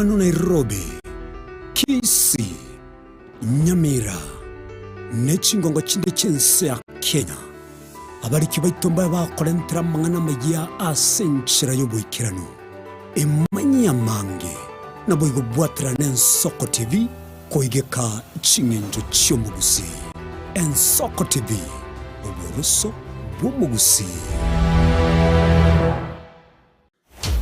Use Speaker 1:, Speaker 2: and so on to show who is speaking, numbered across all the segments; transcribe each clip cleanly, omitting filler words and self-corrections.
Speaker 1: Bono Nairobi, Kisii, Nyamira, ne chingongo chinde chi'ense ya Kenya, abariki baito mbabe bakorentera amang'ana amayia ase enchera y'oboikeranu. Emanyie amange, naboigo bwaterane Ensoko TV koigeka ching'encho chi'omogusii. Ensoko TV, oboroso bw'omogusii.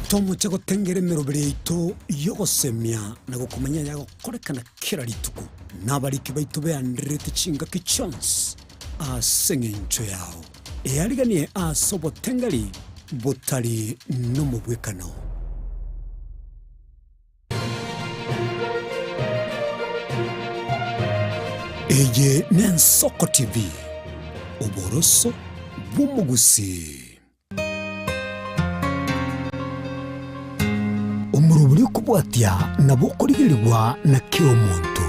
Speaker 1: Tomoche gotengera emeroberi yaito y'ogosemia na gokomanya ayagokorekana kera rituko, na abariki baito beandererete chingaki chionsi ase engencho yao. Eariganie ase obotengeri botari nomobwekano. Eye n'Ensoko TV, oboroso bw'omogusii. Omorobori okobwatia nabo okorigerigwa na kera omonto.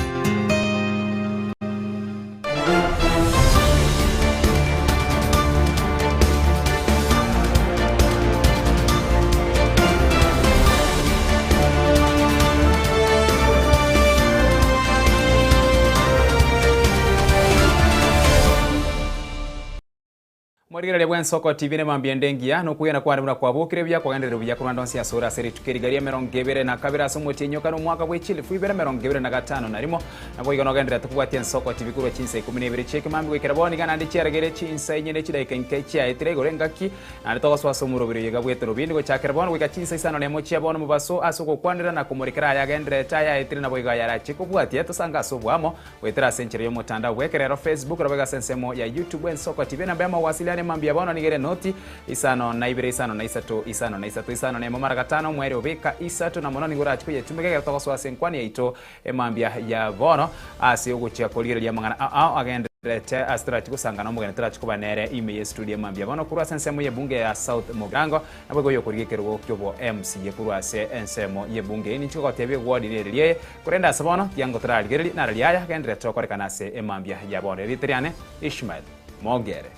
Speaker 2: Morigereria bw'ensoko TV nemambia ende engiya, nokwegena kwane buna kwabokire buya kwagenderire buya korwa ande onsi asore ase rituko eriga ria emerongo ebere na kabere ase omotienyi o kane omwaka bwe chilifu ibere emerongo ebere na gatano na rimo. Naboigo nogendererete kobwatia Ensoko TV korwa chinsa ikomi na ibere chi'ekemambia goikera bono iga naende chiaregere chinsa inye ne chidaika inke chiaetire igoro engaki naende togosoa ase omoroberi oyo iga bw'etorobini gochakera bono goika chinsa isano nemo chia bono mobaso ase ogokwanera na komorekera aya agendererete ayaetire naboigo ayarachie kobwatia tosange ase oboamo Goetera ase enchera y'omotandao bw'ekerero, Facebook, nabo iga ase ensemo ya YouTube Ensoko TV. Enamba y'amawasiliano emambia bono nigo ere enoti, isano na ibere isano na isato isano na isato isano na emo mara gatano omweri obeka isato na mono nigo orache koyetumeka ekero togosoa ase enkwani yaito emambia ya bono ase ogochia korigereria amang'ana ao agendererete ase torachi gosangana omogeni torachi koba nere ime ye studio emambia bono korwa ase ensemo y'ebunge ya South Mugirango Naboigo oyokorigia ekerogo ki'obo MCA korwa ase ensemo y'ebunge eye ninche gogotebia egwodi nere riaye, korende ase bono tiango torarigererie naro riaya gendererete gokorekana ase emambia ya bono. Erieta riane Ishmael Mogere.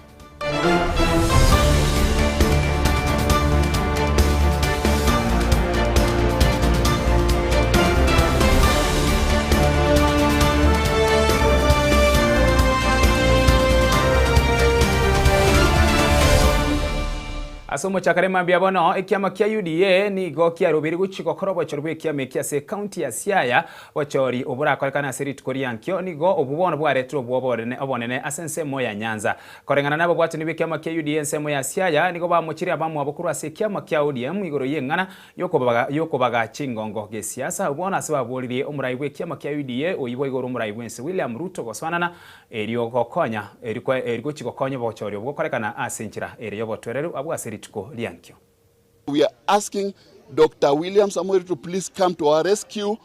Speaker 2: Ase omochakano mambia bono, ekiama kia UDA nigo kiarobeire gochia gokora obochori bw'ekiama eki ase ekaunti ya Siaya, bochori obwo borakorekane ase rituko ria nkio nigo obwo bono bwaretire obwoba obonene ase ensemo ya Nyanza. Koreng'ana nababwatani b'ekiama kia UDA ensemo ya Siaya nigo bamochirie abamwabo korwa ase ekiama kia ODM igoro y'eng'ana y'okobaga chingongo gesiasa. Abwo bono ase baboririe omorai bw'ekiama kia UDA oyio boigo ore omorai bw'ense William Ruto gosoanana Erio gokonya, eri gochia gokonya obochori obwo gokorekana ase enchera ere y'obotoereru abwo ase rituko riankio.
Speaker 3: We are asking Doctor William Samoei Ruto please come to our rescue,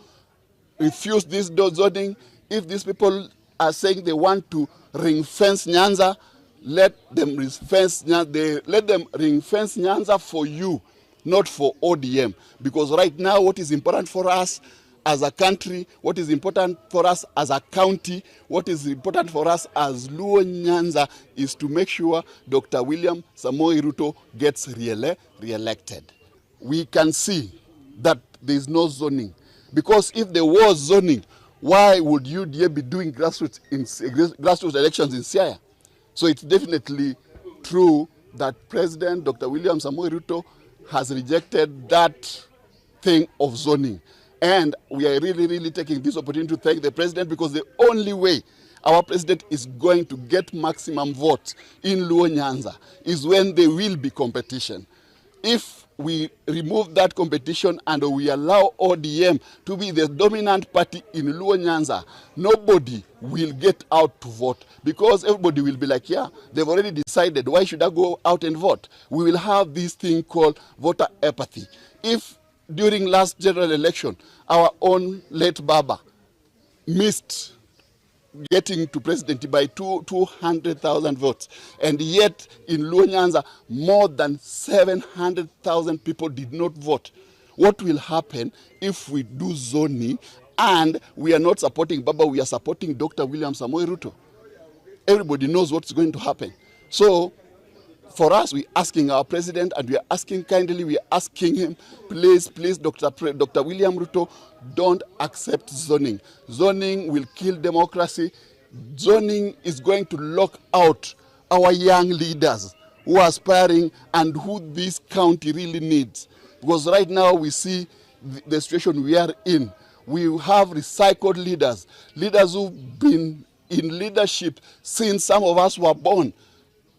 Speaker 3: refuse this zoning, if these people are saying they want to ring fence Nyanza, let them ring fence Nyanza, let them ring fence Nyanza for you, not for ODM because right now what is important for us as a country, what is important for us as a county, what is important for us as Luo Nyanza is to make sure Dr. William Samoei Ruto gets re-elected. We can see that there is no zoning because if there was zoning, why would UDA be doing grassroots, in, grassroots elections in Siaya? So it's definitely true that President Dr. William Samoei Ruto has rejected that thing of zoning. And we are really, really taking this opportunity to thank the president because the only way our president is going to get maximum votes in Luo Nyanza is when there will be competition. If we remove that competition and we allow ODM to be the dominant party in Luo Nyanza, nobody will get out to vote because everybody will be like, yeah, they've already decided. Why should I go out and vote? We will have this thing called voter apathy. If during last general election, our own late Baba missed getting to presidency by 200,000 votes. And yet in Luo Nyanza, more than 700,000 people did not vote. What will happen if we do zoning and we are not supporting Baba, we are supporting Dr. William Samoei Ruto? Everybody knows what's going to happen. So For us, we asking our president and we are asking kindly, we are asking him, please, please, Dr. Pre Dr. William Ruto, don't accept zoning. Zoning will kill democracy. Zoning is going to lock out our young leaders who are aspiring and who this county really needs. Because right now we see the, the situation we are in. We have recycled leaders, leaders who've been in leadership since some of us were born.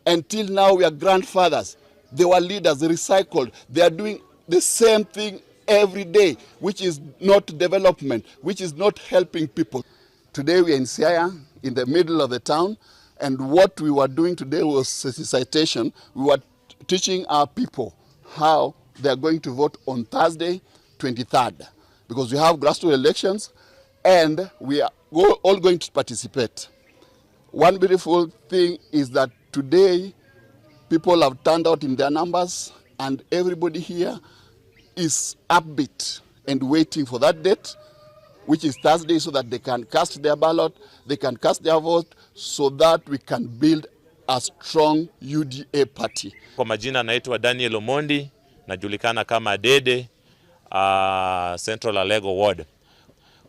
Speaker 3: Until now we are grandfathers. They were leaders, recycled. They are doing the same thing every day, which is not development, which is not helping people. Today we are in Siaya, in the middle of the town, and what we were doing today was sensitization. We were teaching our people how they are going to vote on Thursday, 23rd, because we have grassroots elections and we are all going to participate. One beautiful thing is that today people have turned out in their numbers and everybody here is upbeat and waiting for that date, which is Thursday, so that they can cast their ballot, they can cast their vote, so that we can build a strong UDA party.
Speaker 4: Kwa majina naitwa Daniel Omondi, najulikana kama Dede, Central Alego Ward.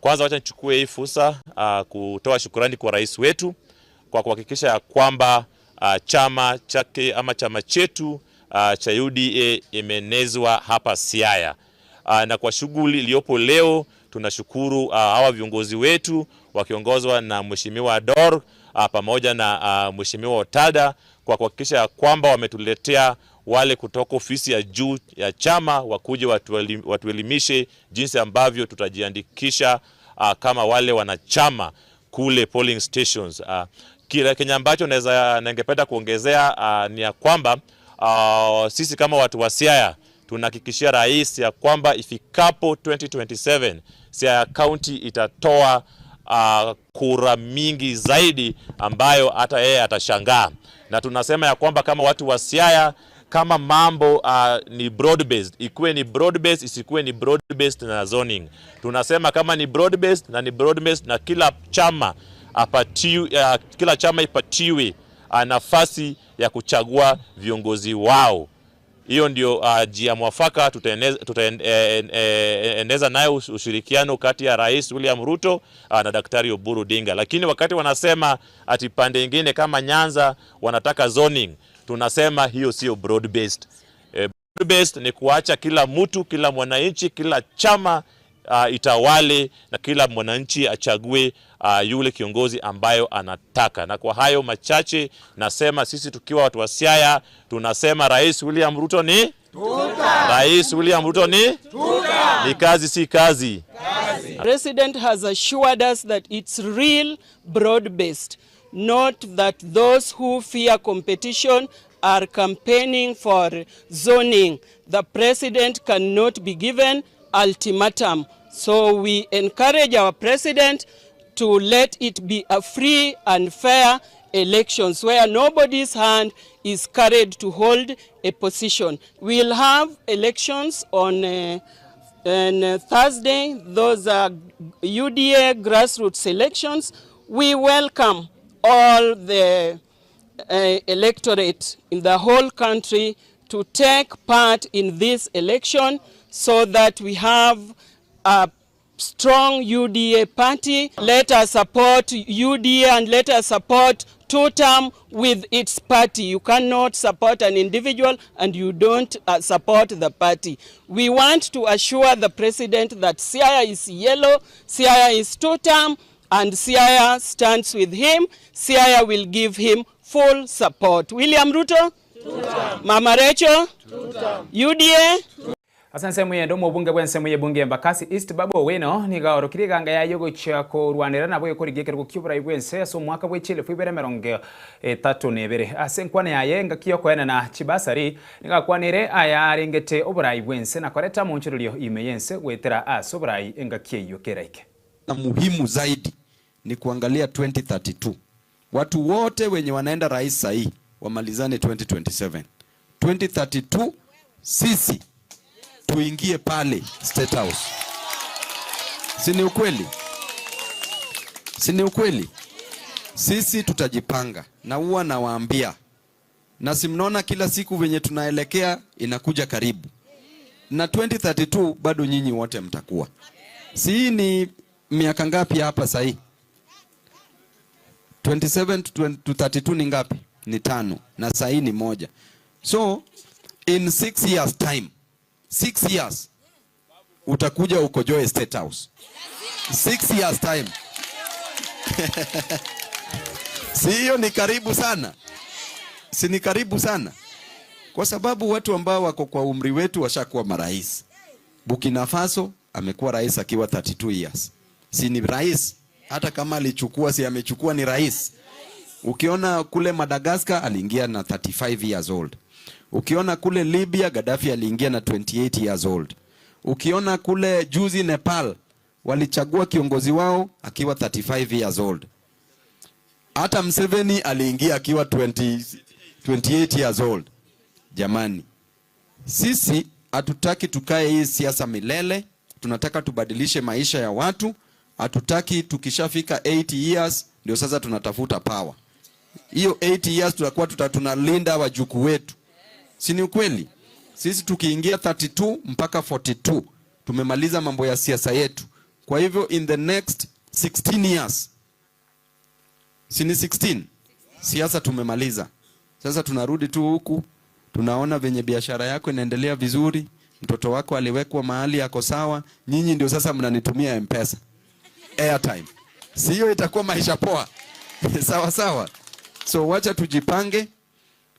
Speaker 4: Kwanza wacha nichukue hii fursa kutoa shukurani kwa rais wetu kwa kuhakikisha ya kwamba chama chake ama chama chetu cha UDA imeenezwa hapa Siaya. Na kwa shughuli iliyopo leo tunashukuru hawa viongozi wetu wakiongozwa na Mheshimiwa Dor pamoja na Mheshimiwa Otada kwa kuhakikisha ya kwamba wametuletea wale kutoka ofisi ya juu ya chama wakuje watuelimishe jinsi ambavyo tutajiandikisha kama wale wanachama kule polling stations. Kile kenye ambacho naweza ningependa kuongezea ni ya kwamba sisi kama watu wa Siaya tunahakikishia rais ya kwamba ifikapo 2027 Siaya County itatoa kura mingi zaidi ambayo hata yeye atashangaa, na tunasema ya kwamba kama watu wa Siaya kama mambo ni broad based, ikuwe ni broad based, isikuwe ni broad based na zoning. Tunasema kama ni broad based na ni broad based na kila chama apatiwe, kila chama ipatiwe nafasi ya kuchagua viongozi wao. Hiyo ndio njia mwafaka tutaeneza tutaeneza nayo ushirikiano kati ya Rais William Ruto na Daktari Oburu Odinga. Lakini wakati wanasema ati pande ingine kama Nyanza wanataka zoning, tunasema hiyo sio broad based. Broad based ni kuacha kila mtu, kila mwananchi, kila chama itawale na kila mwananchi achague yule kiongozi ambayo anataka. Na kwa hayo machache nasema sisi tukiwa watu wa Siaya tunasema Rais William Ruto ni Tuta. Rais William Ruto ni Tuta. Ni kazi si kazi.
Speaker 5: President has assured us that it's real broad-based, not that those who fear competition are campaigning for zoning. The president cannot be given ultimatum. So we encourage our president to let it be a free and fair elections where nobody's hand is carried to hold a position. We'll have elections on Thursday. Those are UDA grassroots elections. We welcome all the electorate in the whole country to take part in this election so that we have a strong UDA party. Let us support UDA and let us support two-term with its party. You cannot support an individual and you don't support the party. We want to assure the president that Siaya is yellow, Siaya is two-term, and Siaya stands with him. Siaya will give him full support. William Ruto? Mama Rachel? UDA?
Speaker 2: Ase ensemo yende omobunge bwa ensemo y'ebunge Embakasi East Babu Owino nigo aorokirie eganga yaye gochia korwanera nabo ekorigia ekerogo kia oborai bwa ense ase omwaka bwa chielfu ibere emerongo etato na ebere. Ase enkwana yaye engaki yokoenana chibasari nigo akwanire aya arengete oborai bwa ense na koreta omonchererio ime y'ense goetera ase oborai engaki eywo keraike.
Speaker 6: Na muhimu zaidi ni kuangalia 2032. Watu wote wenye wanaenda rais sahi wamalizane 2027. 2032 sisi tuingie pale State House. Si ni ukweli? Si ni ukweli? Sisi tutajipanga na huwa nawaambia Na si mnaona kila siku venye tunaelekea inakuja karibu, na 2032 bado nyinyi wote mtakuwa. Si hii ni miaka ngapi hapa sahii? 27 to 32 ni ngapi? Ni tano, na sahii ni moja. So in 6 years time, 6 years utakuja ukojoe State House. 6 years time. Si hiyo ni karibu sana? Si ni karibu sana? Kwa sababu watu ambao wako kwa umri wetu washakuwa marais. Burkina Faso amekuwa rais akiwa 32 years. Si ni rais? Hata kama alichukua, si amechukua, ni rais. Ukiona kule Madagascar aliingia na 35 years old. Ukiona kule Libya Gaddafi aliingia na 28 years old. Ukiona kule juzi Nepal walichagua kiongozi wao akiwa 35 years old. Hata Museveni aliingia akiwa 20, 28 years old. Jamani, sisi hatutaki tukae hii siasa milele. Tunataka tubadilishe maisha ya watu. Hatutaki tukishafika 80 years ndio sasa tunatafuta power. Hiyo 80 years tutakuwa tunalinda wajukuu wetu, si ni ukweli? Sisi tukiingia 32 mpaka 42 tumemaliza mambo ya siasa yetu. Kwa hivyo in the next 16 years, si ni 16? Siasa tumemaliza. Sasa tunarudi tu huku, tunaona venye biashara yako inaendelea vizuri, mtoto wako aliwekwa mahali yako sawa, nyinyi ndio sasa mnanitumia M-Pesa airtime, si hiyo itakuwa maisha poa? Sawa sawa. So wacha tujipange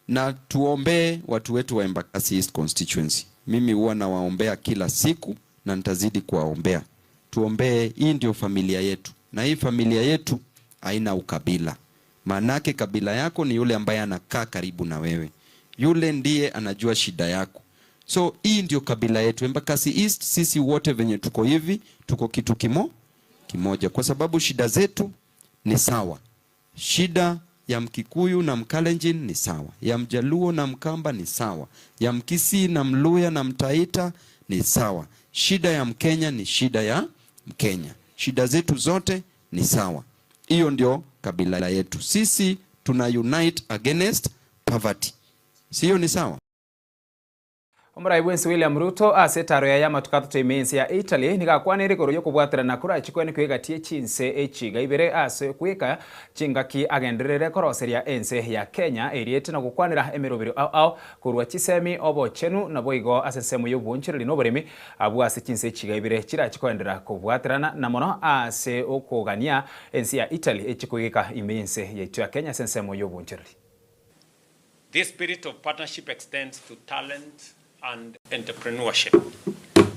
Speaker 6: na tuombee watu wetu wa Embakasi East constituency. Mimi huwa nawaombea kila siku na nitazidi kuwaombea. Tuombee, hii ndio familia yetu, na hii familia yetu haina ukabila. Maanake kabila yako ni yule ambaye anakaa karibu na wewe, yule ndiye anajua shida yako. So hii ndio kabila yetu Embakasi East. Sisi wote venye tuko hivi, tuko kitu kimoja, kwa sababu shida zetu ni sawa. Shida ya Mkikuyu na Mkalenjin ni sawa, ya Mjaluo na Mkamba ni sawa, ya Mkisii na Mluya na Mtaita ni sawa. Shida ya Mkenya ni shida ya Mkenya. Shida zetu zote ni sawa. Hiyo ndio kabila yetu. Sisi tuna unite against poverty, siyo? Ni sawa?
Speaker 2: Omorai bwensi William Ruto ase etaro ya yamatuka ime ense ya Italy nigakwanire igoro yokobwaterana korachikweni kwegatie chinse echiga ibere ase kwika chingaki agenderere koroseria ense ya Kenya eriete na gokwanera emerobero ao ao korwa chisemi obochenu nabo igo ase ensemo ya obonchereri na oboremi abwo ase chinse echiga ibere chirachikoendera kobwaterana na mono ase okogania ense ya Italy echikoigeka ime ense yaito ya Kenya ase ensemo ya obonchereri.
Speaker 7: This spirit of partnership extends to talent and entrepreneurship.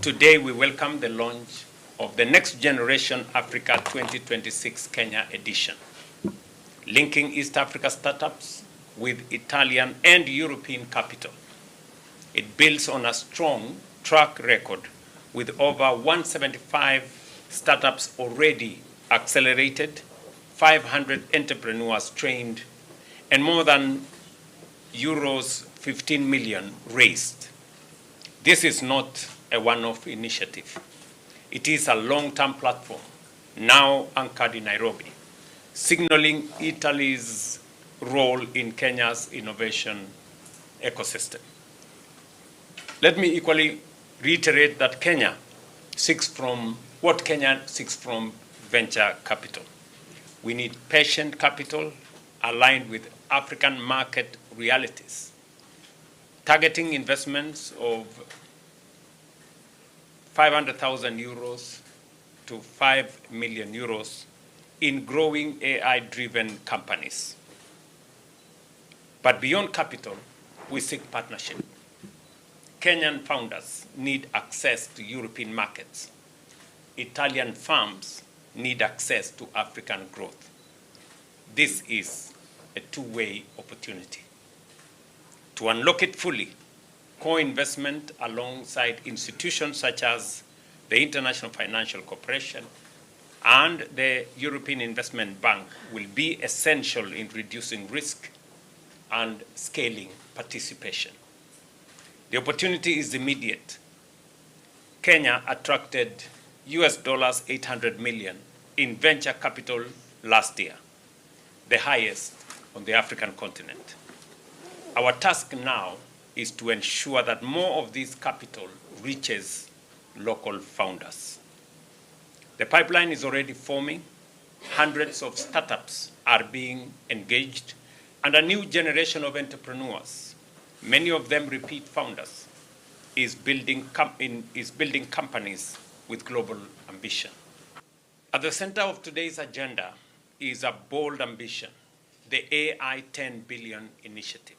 Speaker 7: Today, we welcome the launch of the Next Generation Africa 2026 Kenya edition, linking East Africa startups with Italian and European capital. It builds on a strong track record with over 175 startups already accelerated, 500 entrepreneurs trained, and more than euros 15 million raised. This is not a one-off initiative. It is a long-term platform, now anchored in Nairobi, signaling Italy's role in Kenya's innovation ecosystem. Let me equally reiterate that Kenya seeks from what Kenya seeks from venture capital. We need patient capital aligned with African market realities, targeting investments of 500,000 euros to 5 million euros in growing AI-driven companies. But beyond capital, we seek partnership. Kenyan founders need access to European markets. Italian firms need access to African growth. This is a two-way opportunity. To unlock it fully, co-investment alongside institutions such as the International Financial Corporation and the European Investment Bank will be essential in reducing risk and scaling participation. The opportunity is immediate. Kenya attracted US dollars 800 million in venture capital last year, the highest on the African continent. Our task now is to ensure that more of this capital reaches local founders. The pipeline is already forming. Hundreds of startups are being engaged, and a new generation of entrepreneurs, many of them repeat founders, is building, is building companies with global ambition. At the center of today's agenda is a bold ambition, the AI 10 Billion Initiative.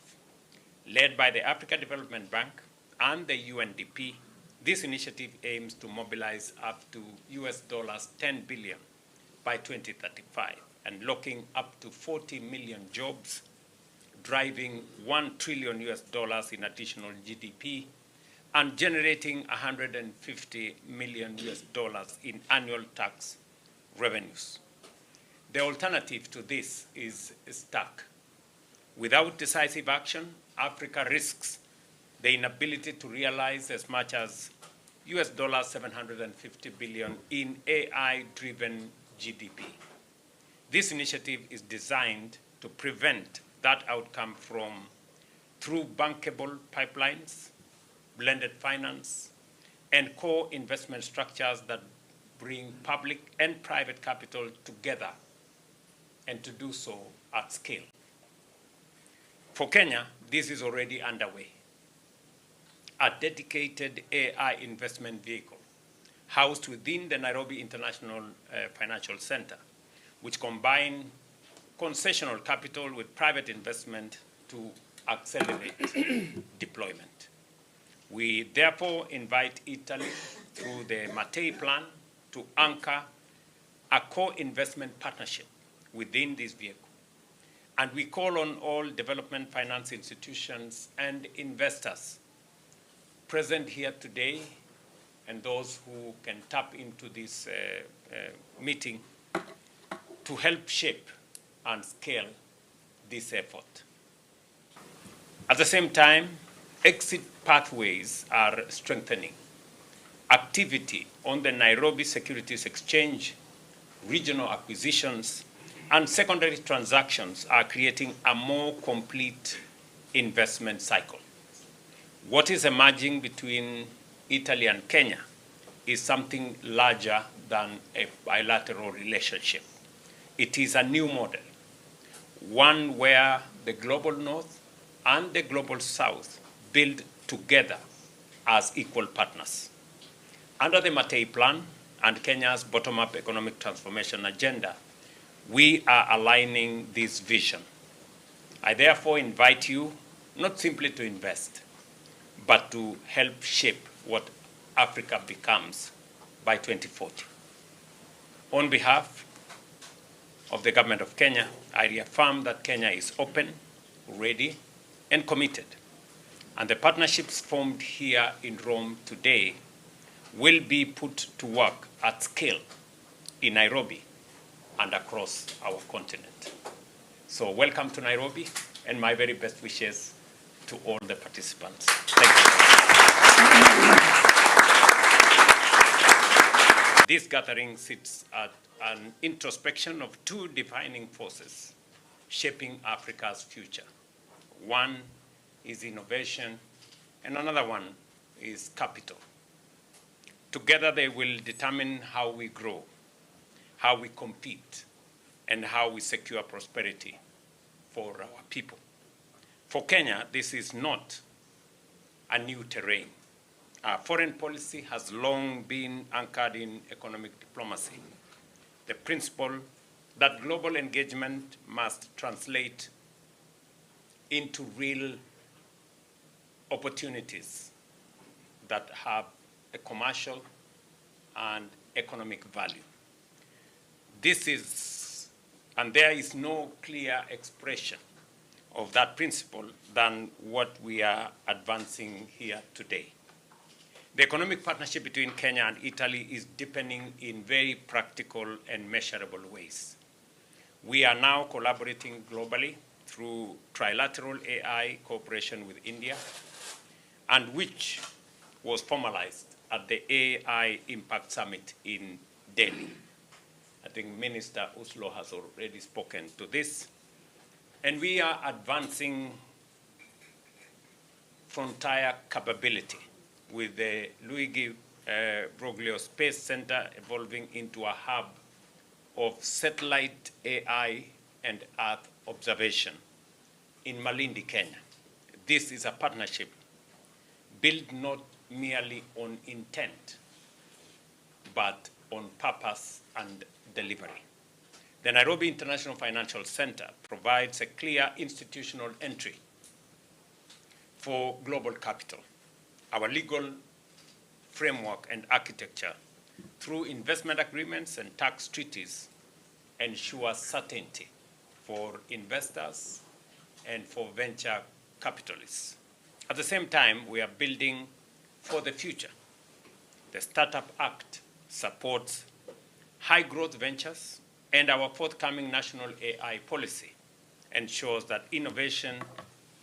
Speaker 7: Led by the Africa Development Bank and the UNDP, this initiative aims to mobilize up to US dollars 10 billion by 2035 and locking up to 40 million jobs, driving 1 trillion US dollars in additional GDP, and generating 150 million US dollars in annual tax revenues. The alternative to this is stuck. Without decisive action, Africa risks the inability to realize as much as US dollars 750 billion in AI-driven GDP. This initiative is designed to prevent that outcome from through bankable pipelines, blended finance, and core investment structures that bring public and private capital together, and to do so at scale. For Kenya, this is already underway. A dedicated AI investment vehicle housed within the Nairobi International Financial Center, which combine concessional capital with private investment to accelerate deployment. We therefore invite Italy through the Mattei Plan to anchor a co-investment partnership within this vehicle. And we call on all development finance institutions and investors present here today and those who can tap into this meeting to help shape and scale this effort. At the same time, exit pathways are strengthening. Activity on the Nairobi Securities Exchange, regional acquisitions, and secondary transactions are creating a more complete investment cycle. What is emerging between Italy and Kenya is something larger than a bilateral relationship. It is a new model, one where the global north and the global south build together as equal partners. Under the Mattei Plan and Kenya's bottom-up economic transformation agenda, we are aligning this vision. I therefore invite you not simply to invest, but to help shape what Africa becomes by 2040. On behalf of the government of Kenya, I reaffirm that Kenya is open, ready, and committed. And the partnerships formed here in Rome today will be put to work at scale in Nairobi and across our continent. So welcome to Nairobi, and my very best wishes to all the participants. Thank you. This gathering sits at an introspection of two defining forces shaping Africa's future. One is innovation, and another one is capital. Together, they will determine how we grow, how we compete, and how we secure prosperity for our people. For Kenya, this is not a new terrain. Our foreign policy has long been anchored in economic diplomacy, the principle that global engagement must translate into real opportunities that have a commercial and economic value. And there is no clear expression of that principle than what we are advancing here today. The economic partnership between Kenya and Italy is deepening in very practical and measurable ways. We are now collaborating globally through trilateral AI cooperation with India, and which was formalized at the AI Impact Summit in Delhi. I think Minister Uslo has already spoken to this. And we are advancing frontier capability with the Luigi Broglio Space Center evolving into a hub of satellite AI and Earth observation in Malindi, Kenya. This is a partnership built not merely on intent, but on purpose and delivery. The Nairobi International Financial Center provides a clear institutional entry for global capital. Our legal framework and architecture through investment agreements and tax treaties ensure certainty for investors and for venture capitalists. At the same time, we are building for the future. The Startup Act supports high growth ventures, and our forthcoming national AI policy ensures that innovation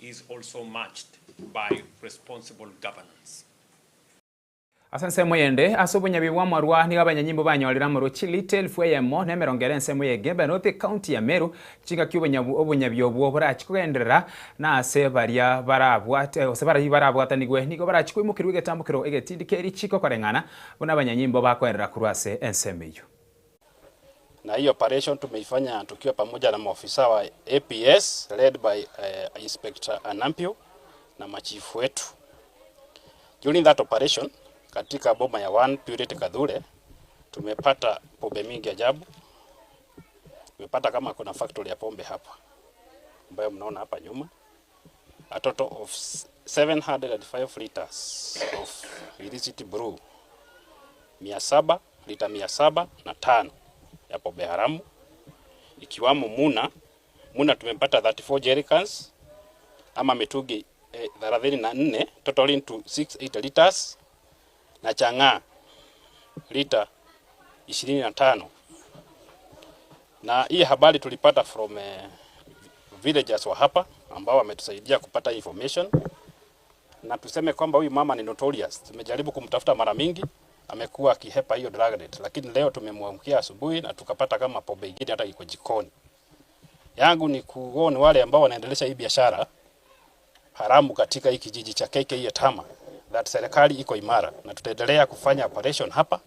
Speaker 7: is also matched by responsible governance.
Speaker 2: Ase ensemo eyende, ase obonyabi bw'amarwa nigo abanyanyimbo banyorire amarwa chilita elfu eyemo na emerongo ere ensemo ya Egembe North ekaunti ya Meru, chingaki obonyabu obonyabi obwo borachie kogenderera na ase baria barabwate gose baria barabwatanigwe nigo barachie koimokerwa egetambokero egetindi ke richiko koreng'ana buna abanyanyimbo bakoerera korwa ase ensemo eyio.
Speaker 8: Na hii operation tumeifanya tukiwa pamoja na maofisa wa APS led by Inspector Anampio na machifu wetu. During that operation katika boma ya One Purity Kadhure tumepata pombe mingi ajabu. Tumepata kama kuna factory ya pombe hapa ambayo mnaona hapa nyuma, a total of 705 liters of illicit brew, mia saba, lita mia saba na tano ya pombe haramu ikiwamo muna. Muna tumepata 34 jerrycans ama mitungi 34 totaling to 68 liters na chang'aa lita 25. Na hii habari tulipata from villagers wa hapa ambao wametusaidia kupata information, na tuseme kwamba huyu mama ni notorious. Tumejaribu kumtafuta mara mingi, amekuwa akihepa hiyo dragnet, lakini leo tumemwamkia asubuhi na tukapata kama pombe ingine hata iko jikoni. Yangu ni kuona wale ambao wanaendelesha hii biashara haramu katika hii kijiji cha KK Tama, that serikali iko imara na tutaendelea kufanya operation hapa,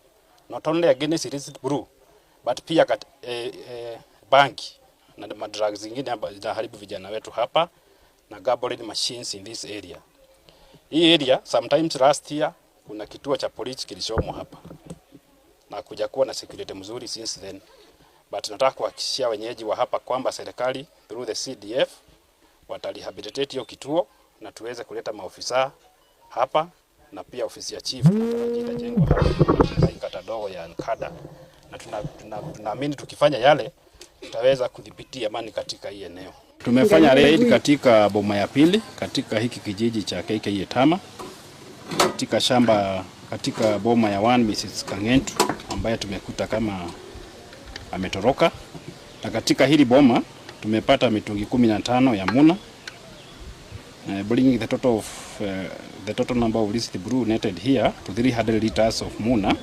Speaker 8: not only against illicit brew but pia bangi na madrugs zingine ambazo zinaharibu vijana wetu hapa na gambling machines in this area. Hii area sometimes last year kuna kituo cha polisi kilichomo hapa na kuja kuwa na security mzuri since then, but nataka kuhakikishia wenyeji wa hapa kwamba serikali through the CDF watarehabilitate hiyo kituo na tuweze kuleta maofisa hapa, na pia ofisi ya chief tunatarajia itajengwa hapa katika hii kata ndogo ya Nkada, na tunaamini tukifanya yale tutaweza kudhibiti amani katika hii eneo. Tumefanya raid katika boma ya pili katika hiki kijiji cha KK Tama, katika shamba, katika boma ya one Mrs. Kangentu ambaye tumekuta kama ametoroka, na katika hili boma tumepata mitungi 15 ya muna, bringing the total of the total number of illicit brew netted here to 300 liters of muna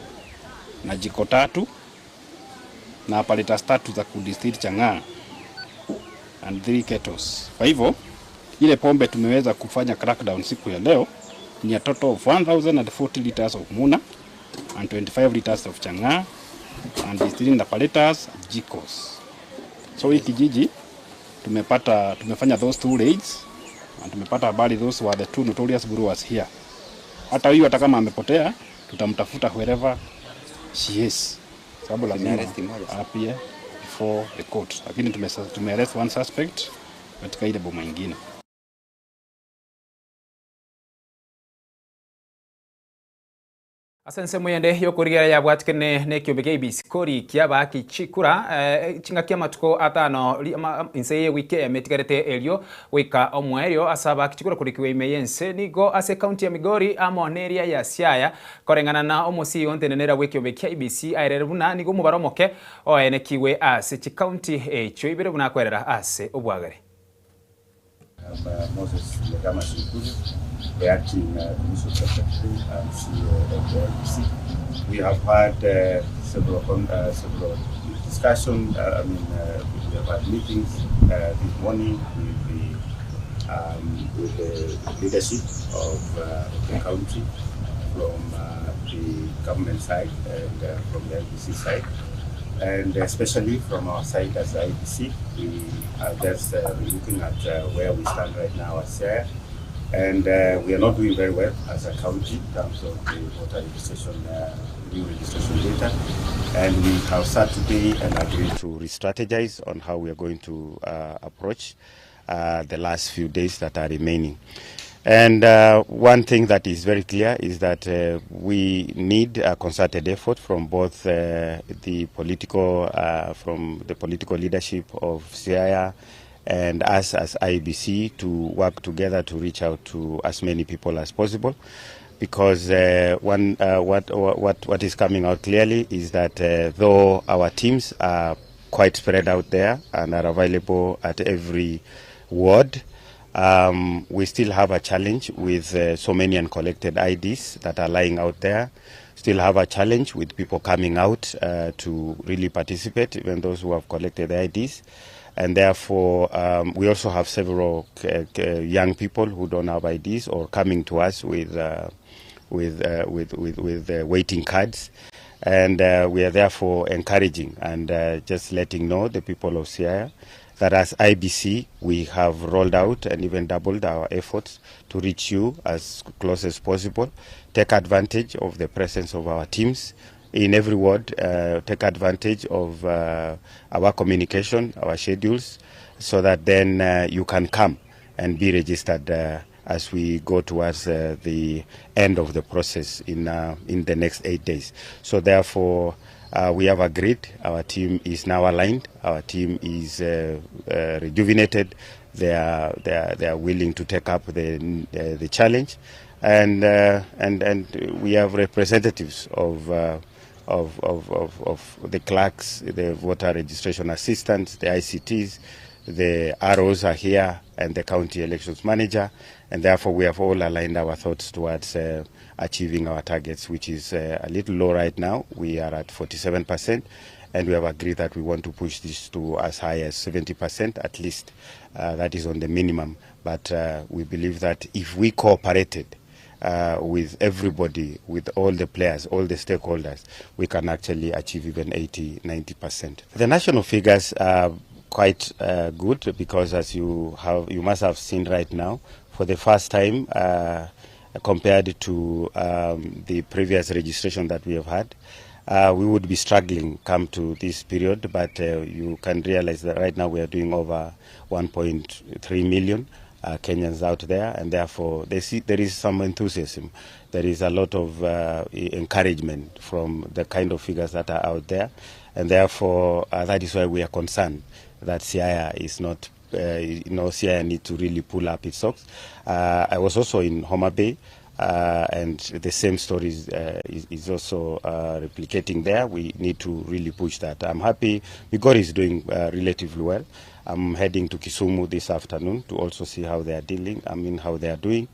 Speaker 8: na jiko tatu na apparatus tatu za kudistill chang'aa and 3 kettles. Kwa hivyo ile pombe tumeweza kufanya crackdown siku ya leo ni a total of 1040 liters of muna and 25 liters of chang'aa and distilling apparatus jikos. So hii kijiji tumefanya those 2 raids and tumepata habari those were the 2 notorious brewers here. Hata huyu hata kama amepotea tutamtafuta wherever she is, sababu lazima appear before the court, lakini tumearrest one suspect katika ile boma nyingine.
Speaker 2: Ase ensemo yende yokorigera yabwatikene nekiombe kia ABC kori kiabaki chikura chingaki amatuko atano inse ye wiki emetigarete erio goika omwerio ase abaki chikura korikiwa ime yense nigo ase county ya Migori amo neria ya Siaya koreng'ana na omosi ontenenera bw'ekiombe kia ABC aerere buna nigo omobaro omoke oenekiwe ase chikaunti echio ibere buna akwerera ase obwagare.
Speaker 9: Moses Legama Shukuru, the acting Commissioner Secretary and CEO of the IEBC. We have had several discussions. We have had meetings this morning with the um, with the leadership of, uh, of the county from uh, the government side and uh, from the IEBC side. And especially from our side as IEBC, we are just uh, looking at uh, where we stand right now as Siaya. And uh, we are not doing very well as a county in terms of the voter registration, uh, new registration data. And we have sat today and agreed to re-strategize on how we are going to uh, approach uh, the last few days that are remaining. And uh, one thing that is very clear is that uh, we need a concerted effort from both uh, the political, uh, from the political leadership of Siaya and us as IEBC to work together to reach out to as many people as possible. Because uh, one, uh, what, what, what is coming out clearly is that uh, though our teams are quite spread out there and are available at every ward, um, we still have a challenge with uh, so many uncollected IDs that are lying out there. Still have a challenge with people coming out uh, to really participate, even those who have collected the IDs. And therefore, um, we also have several uh, young people who don't have IDs or coming to us with, uh, with, uh, with, with, with uh, waiting cards. And uh, we are therefore encouraging and uh, just letting know the people of Siaya that as IEBC, we have rolled out and even doubled our efforts to reach you as close as possible. Take advantage of the presence of our teams in every ward. Uh, take advantage of uh, our communication, our schedules, so that then uh, you can come and be registered uh, as we go towards uh, the end of the process in, uh, in the next eight days. So therefore, uh, we have agreed. Our team is now aligned. Our team is uh, uh, rejuvenated. They are, they are, they are willing to take up the, uh, the challenge. And, uh, and, and we have representatives of, uh, of, of, of, of the clerks, the voter registration assistants, the ICTs, the ROs are here, and the county elections manager. And therefore, we have all aligned our thoughts towards uh, achieving our targets, which is uh, a little low right now. We are at 47%, and we have agreed that we want to push this to as high as 70% at least. Uh, that is on the minimum. But uh, we believe that if we cooperated, uh, with everybody, with all the players, all the stakeholders, we can actually achieve even 80, 90%. The national figures are quite uh, good because, as you have, you must have seen right now, for the first time, uh, compared to um, the previous registration that we have had, uh, we would be struggling come to this period, but uh, you can realize that right now we are doing over 1.3 million uh, Kenyans out there, and therefore they see, there is some enthusiasm. There is a lot of uh, encouragement from the kind of figures that are out there, and therefore uh, that is why we are concerned that Siaya is not, uh, you know, Siaya need to really pull up its socks. Uh, I was also in Homa Bay. Uh, and the same story is, uh, is, is also uh, replicating there. We need to really push that. I'm happy Migori is doing uh, relatively well. I'm heading to Kisumu this afternoon to also see how they are dealing, I mean, how they are doing.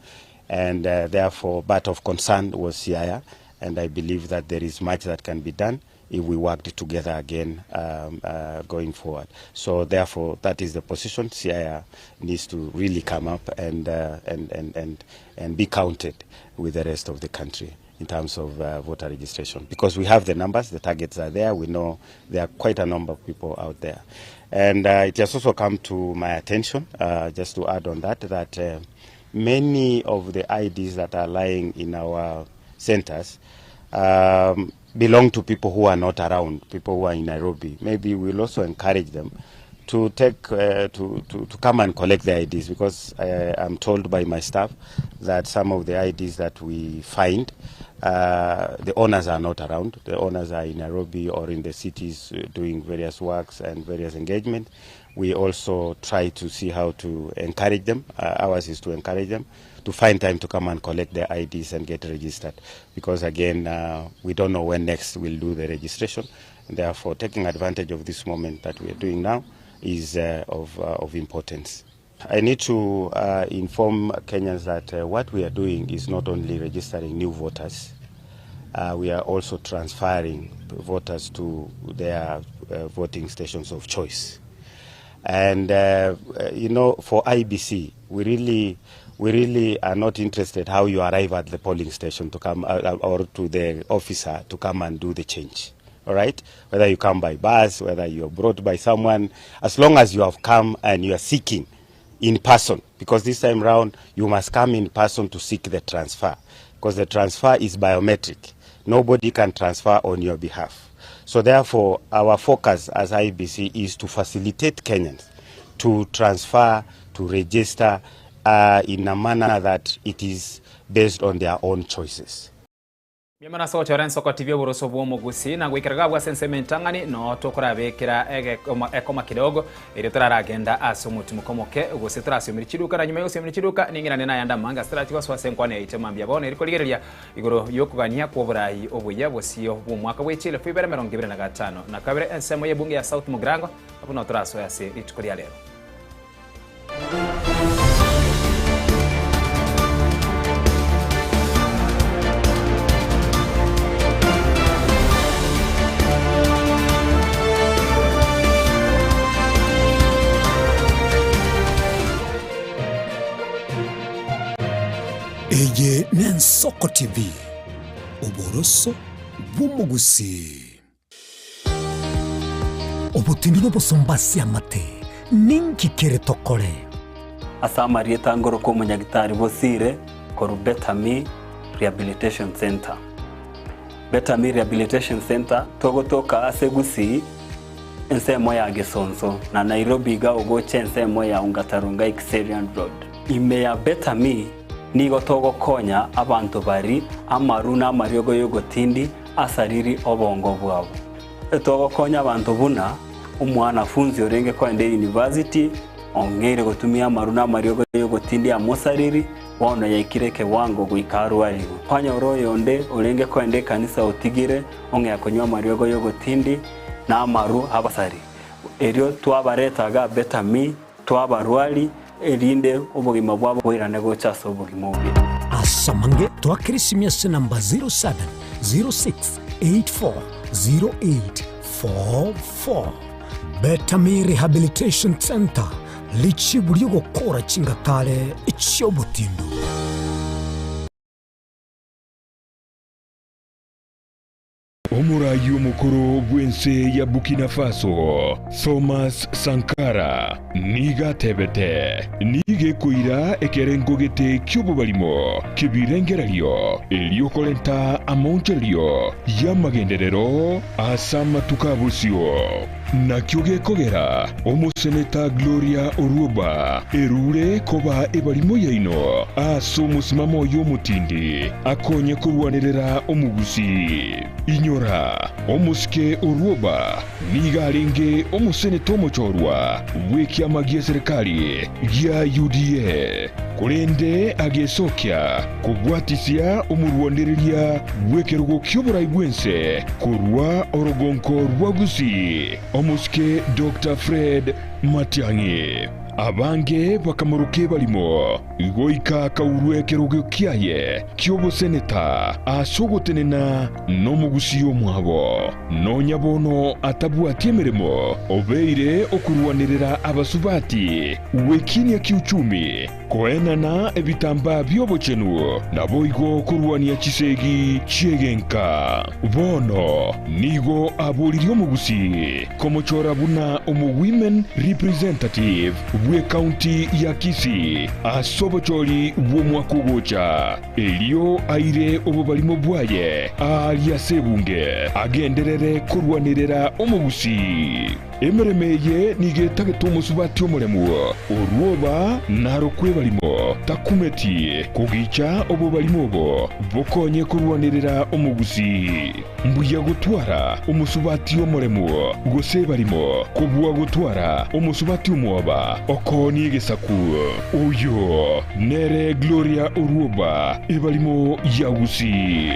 Speaker 9: And uh, therefore, but of concern was Siaya, and I believe that there is much that can be done if we worked together again um, uh, going forward. So therefore, that is the position. Siaya needs to really come up and, uh, and, and, and, and be counted with the rest of the country in terms of uh, voter registration. Because we have the numbers, the targets are there, we know there are quite a number of people out there. And uh, it has also come to my attention, uh, just to add on that, that uh, many of the IDs that are lying in our centers um, belong to people who are not around, people who are in Nairobi. Maybe we'll also encourage them to take uh, to, to, to come and collect the IDs because uh, I'm told by my staff that some of the IDs that we find, uh, the owners are not around. The owners are in Nairobi or in the cities uh, doing various works and various engagement. We also try to see how to encourage them. Uh, ours is to encourage them to find time to come and collect their IDs and get registered because again, uh, we don't know when next we'll do the registration. And therefore, taking advantage of this moment that we are doing now is uh, of, uh, of importance. I need to uh, inform Kenyans that uh, what we are doing is not only registering new voters, uh, we are also transferring voters to their uh, voting stations of choice. And uh, you know, for IEBC, we really, we really are not interested how you arrive at the polling station to come uh, uh, or to the officer to come and do the change. All right? Whether you come by bus, whether you are brought by someone, as long as you have come and you are seeking in person, because this time round you must come in person to seek the transfer, because the transfer is biometric. Nobody can transfer on your behalf. So therefore, our focus as IEBC is to facilitate Kenyans to transfer, to register uh, in a manner that it is based on their own choices.
Speaker 2: Mbuya mono ase gochora ensoko TV oboroso bw'omogusi na goikera gabwo ase ensemo entang'ani noo tokorabekera egekoma ekoma kidogo erio toraragenda ase omotimuko omoke gose torasiomerie chiduka na nyuma y'ogosiomeria chiduka ning'irane nayande amange ase torachi gosoa ase enkwana yaito mambia bono eri korigereria Igoro y'okogania kw'oboraai obuya bosio bw'omwaka bwe chielfu ibere emerongo ebere na gatano na kabere, ensemo y'ebunge ya South Mugirango, abwo nao torasoe ase rituko ria rero.
Speaker 1: Eye n'Ensoko TV, oboroso bw'omogusii. Obotindi n'obosomba ase amate, ninki kere tokore?
Speaker 10: Ase amarieta ngoroka omonyagitari Bosire korwa Better Me Rehabilitation Centre. Better Me Rehabilitation Centre togotoka ase Gusii ensemo ya Gesonso na Nairobi iga ogocha ensemo ya Ongata Rongai Kiserian Road. Ime ya Better Me nigo togokonya abanto bari amaru na amariogo y'ogotindi asariri obongo bwabo. Togokonya abanto buna omwanafunzi orenge koenda eyunivasiti ong'eire gotumia amaru na amariogo y'ogotindi amosariri, bono yaikire ekewango goika arwarigwe. Kwanyora oyonde orenge koenda ekanisa otigire ong'ea konywa amariogo y'ogotindi na amaru abasari. Erio twabareta iga Better Me Twabarwari, erinde obogima bwabo boirane gocha ase obogima obuya.
Speaker 1: Ase amange twakere esimi ase namba 0706840844. Betami Rehabilitation Centre, richibu ri'ogokora chingatare chi'obotindu.
Speaker 11: Omoraai omokoro bw'ense ya Burkina Faso, Thomas Sankara, nigo atebete, Nigo ekoira ekerengo gete ki'obobarimo ki'ebirengererio erio korenta amaonchorerio y'amagenderero ase amatuko a bosio. Nakio gekogera omoseneta Gloria Orwoba erure koba ebarimo yaino ase omosimamo oye omotindi akonye korwanerera omogusii. Inyora, omosike Orwoba nigo arenge omoseneta omochorwa bw'ekiama gi'eserekari gia UDA, korende agesokia kobwatisia omorwanereria bw'ekerogo ki'oborai bw'ense korwa orogonko rwa Gusii, omosike Doctor Fred Matiang'i. Abange bakamoroka ebarimo, goika akaurwa ekerogo kiaye ki'oboseneta ase ogotenena nomogusii omwabo. Nonya bono atabwati emeremo, obeire okorwanerera abasubati gwekinia kiuchumi, Koenana ebitambaa bi'obochenu, naboigo korwania chisegi chi'egenka. Bono nigo aboririe omogusii komochora buna omo-women representative bw'ecounty ya Kisii ase obochori bw'omwaka ogocha, erio aire obobarimo bwaye aaria ase ebunge agenderere korwanerera omogusii. Emeremo eye nigo etagete omosubati omoremu, orwoba narokwe ebarimo, takumeti kogicha obobarimo obo bokonye korwanerera omogusii. Mbuya gotwara omosubati omoremu gose ebarimo kobua gotwara omosubati omwoba okoonia egesaku. Oyo nere Gloria Orwoba, ebarimo ya Gusii.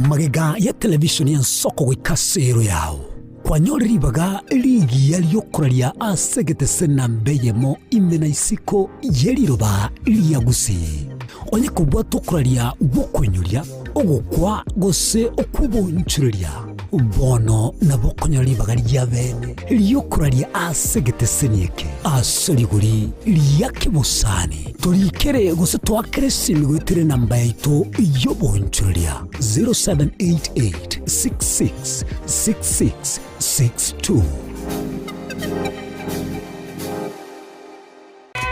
Speaker 1: Magega ya televishoni y'ensoko goika ase ero yao, kwanyore ribaga rigiya ri'okoraria ase egetese namba eyemo ime na isiko ye riroba ria Gusii. Onye kobwate okoraria gw'okoinyoria, ogokwa, gose okw'oboonchoreria, bono nabo okonyora ribaga ria bene ri'okoraria ase egeteseni eke ase rigori ria kebosani. Torikere gose toakere esimi goetera enamba yaito y'oboonchoreria 0788 66 66 62.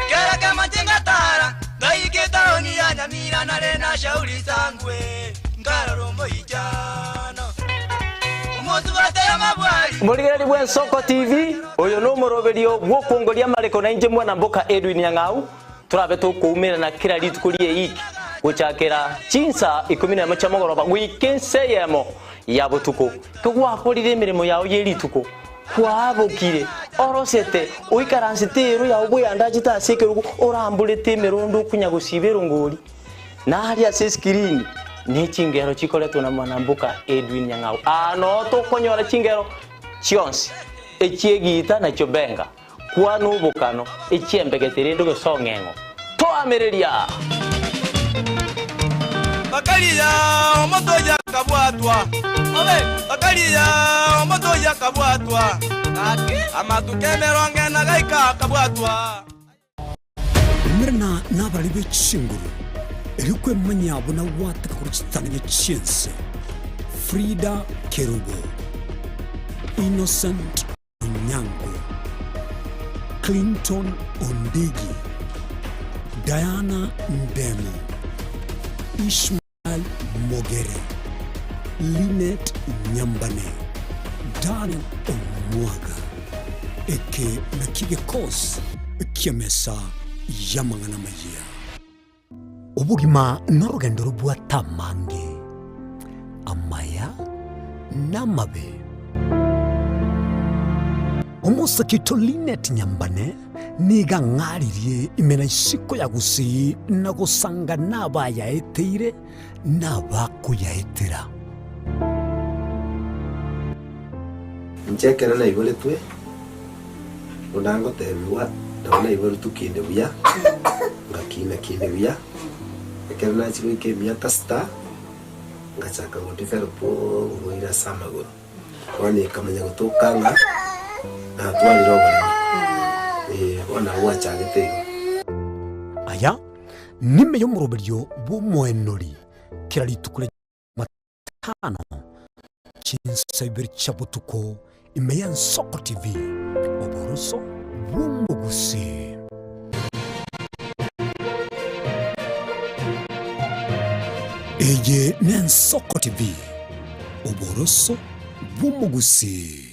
Speaker 12: Kera kemache ngatara, ngaika etaoni ya Nyamira nare na Shauri Sangwe, nkarora omoichano. Omosubati amabwari.
Speaker 13: Morigereria bw'Ensoko TV, oyo nomoroberio bw'okwongoria amareko na inche mwana mboka Edwin Nyang'au, torabe tokoumerana kera rituko ri'eiki gochakera chinsa ikomi nemo chia mogoroba goika ensa eyemo ya botuko. Kegwakorire emeremo yao ye rituko, Kwabokire, orosete, oikaransete eero yao bweyandachete ase ekerogo, oramborete emerondo okonya gosiba erongori, na aria ase esikirini ne chingero chikoretwe na mwanamboka Edwin Nyang'au. Aa noo tokonyora chingero chionsi, echi'egiita na chiobenga, kwana obokano, echi'embegete rende gose ong'eng'o. Toamereria!
Speaker 12: Bakaria omotoyi akabwatwa, bakaria omotoyi akabwatwa, amatuko emerongo ena gaika akabwatwa.
Speaker 1: Umerana nabarari be chinguru, erio kwemanya buna gwateka korwa chitang'ani chi'ense. Frida Kerubo, Innocent Onyango, Clinton Ondigi, Diana Ndemo, Ishmael Mogere, Linet Nyambane, Daniel Omwaga. Eke nakio gekosi ki'emesa y'amang'ana amayia. Obogima norogendo robwate amange, amaya na amabe. Omosake oito Linet Nyambane nigo ang'aririe ime na isiko ya Gusii na gosanga nabayaeteire na abakoyaetera.
Speaker 14: Inche ekero naiboretwe, buna ngotebigwa, nabo naiboretwe kinde buya, ngakina kinde buya, ekero nachia goika emiaka sita, ngachaka go develop oborwaire ase amagoro. Bono ekamanya gotoka ng'a natwarire oboremo, eh, bono nabo gwachagete igo.
Speaker 1: Aya nime y'omoroberio bw'omoenori kera rituko ria Jumatano, chinsa ibere chia botuko, ime y'Ensoko TV, oboroso bw'omogusii. Eye n'Ensoko TV, oboroso bw'omogusii.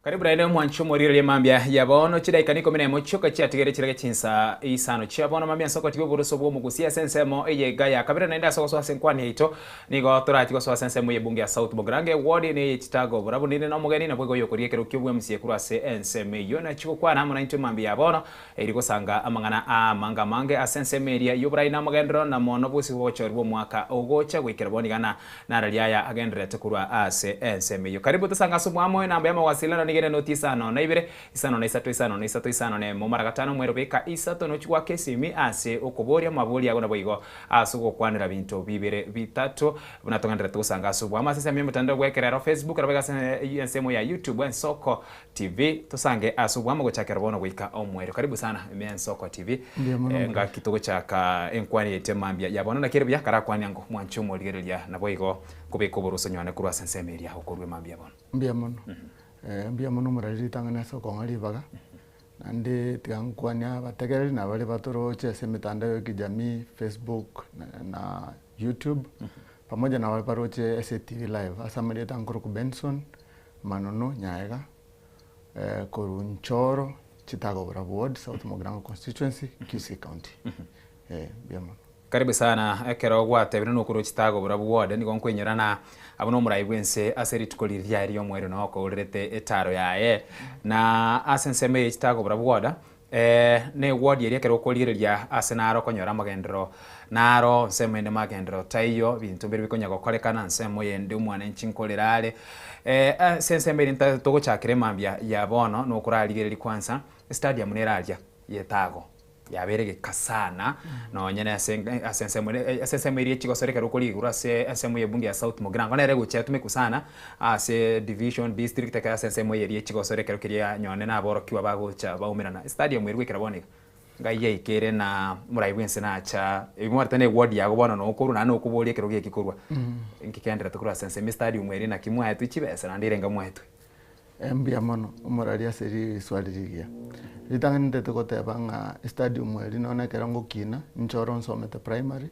Speaker 2: Karibu naende omwanchi omorigereria mambia ya bono chidaika nikomi na emo chioka chiatigere chirage chinsa isano chia bono mambia nse ogotiga oboroso bw'omogusia ase ensemo eye iga ya kabere naende ase ogosoa ase enkwani yaito Nigo torachi gosoa ase ensemo y'ebunge ya South Mugirango eward neye Chitago Borabu ninde nomogeni naboigo oyokoria ekero ki'obwemusie korwa ase ensemo eyio nachi gokwana amo naintwe mambia ya bono eri gosanga amang'ana amange amange ase ensemo eria y'oborai na amagenderero na mono bosio bw'ogochorwa omwaka ogocha goikera bono iga na narari aya agendererete korwa ase ensemo eyio. Karibu tosange ase omwamo enamba y'amawasiliano nigo ere noti isano na ibere isano na isato isano na isato isano na emo mara gatano omwero beka isato nochi goaka esimi ase okoboria amaborio ago naboigo Ase ogokwanera binto bibere bitato, buna togendererete gosanga ase oboamo ase ensemo y'omotandao bw'ekerero, Facebook, nabo iga ase ensemo ya YouTube, Ensoko TV, tosange ase oboamo gochakera bono goika omoerio. Karibu sana ime Ensoko TV.
Speaker 15: Mbuya mono
Speaker 2: Eh, ngaki togochaka enkwani yaito emambia ya bono naki ere buya karakwania ngo mwanche omorigereria naboigo kobeka oboruso nywane korwa ase ensemo eria okorwa emambia ya bono.
Speaker 15: Mbuya mono. Eh, mbuya mono omorari ritang'ani ase okong'a ribaga. Naende tiga nkwane abategereri na baria batoroche ase emetandao ya kijamii, Facebook na YouTube, pamoja na baria baroche ase TV live. Ase amarieta nkorokwa Benson Manono Nyaega, korwa Nchoro, Chitago Borabu Ward, South Mugirango Constituency, Kisii County. Mbuya mono.
Speaker 2: Karibu sana, ekero gwatebire nokorwa Chitago Borabu Ward, nigo nkoinyora na abwo nomorai bwense ase rituko riria ri'omoerio noo okourerete etaro yaye. Na ase ensemo eye Chitago Borabu Ward, Ne eward eria ekero okorigereria ase naro okonyora amagenderero naro nsemo ende magenderero taiyo, ebinto mbire bikonya gokorekana nsemo eyende omwananchi nkorera are. Ase ensemo eria nta togochakera emambia ya bono nokorarigereria kwanza, estadium nere aria ya etago yabeire geka sana nonye na ase ase ensemo ere ase ensemo eria echigosora ekero okorigia igoro ase ensemo ya ebunge ya South Mugirango nere egochia yatumekwa sana ase division, district ekero ase ensemo eye eria echigosora ekero keria nyone na aborokigwa bagocha baumerana. Estadium eria goikera bono iga, ngai yaika ere na omorai bwense nacha ebi mwarete na eward yago bono nokorwa naende nokoboria ekero geki korwa nki kenderete korwa ase ensemo estadium eria naki mwaetwe chibesa naende erenga mwaetwe.
Speaker 15: Mbuya mono omorari ase riswali rigiya. Ritang'ani ntete goteba ng'a estadium eri nonya ekero ngokina, inche oro nsomete primary,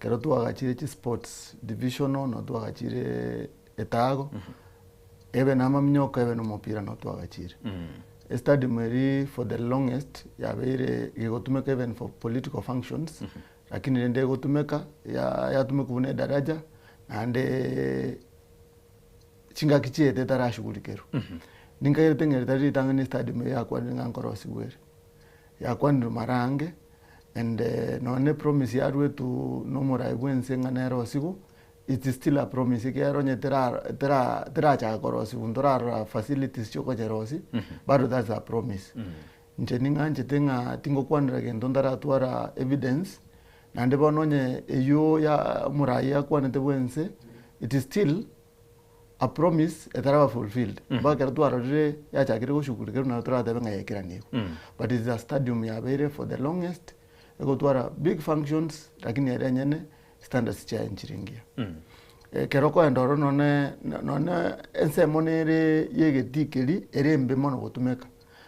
Speaker 15: ekero twagachire chisports divisional noo twagachire etago, ebe na amaminyoko ebe na omopira noo twagachire. Estadium eri for the longest yabeire gegotumeka even for political functions, lakini rende egotumeka ya yatumekwa buna edaraja naende. Chingaki chiaete etarashugurikerwa. Ninkairete ng'a ritari ritang'ani estadium eye yakwanire ng'a nkorosigwa ere. Yakwanirwe mara ange and nonya ne promise yarwetwe na omorai bwa ense ng'a nerosigwe, it's still a promise ekiagera onye tera tera terachaka korosigwa ntorarora facilities chia okocherosia, bado that's a promise. Inche ning'anchete ng'a tingokwanera gento ntaratwara evidence, naende bono onye eywo ya omorai akwanete bwa ense, it is still a promise etaraba fulfilled mpaka ekero twarorire yachakire goshughulikerwa naro toratebe ng'a yaikeranigwe. But it is a stadium yabeire for the longest, egotwara big functions lakini ere enyene standards chiaye nchire ngiya. Ekero okoenda ororo nonye nonye ensemo nere ya egetii keria ere embe mono gotumeka,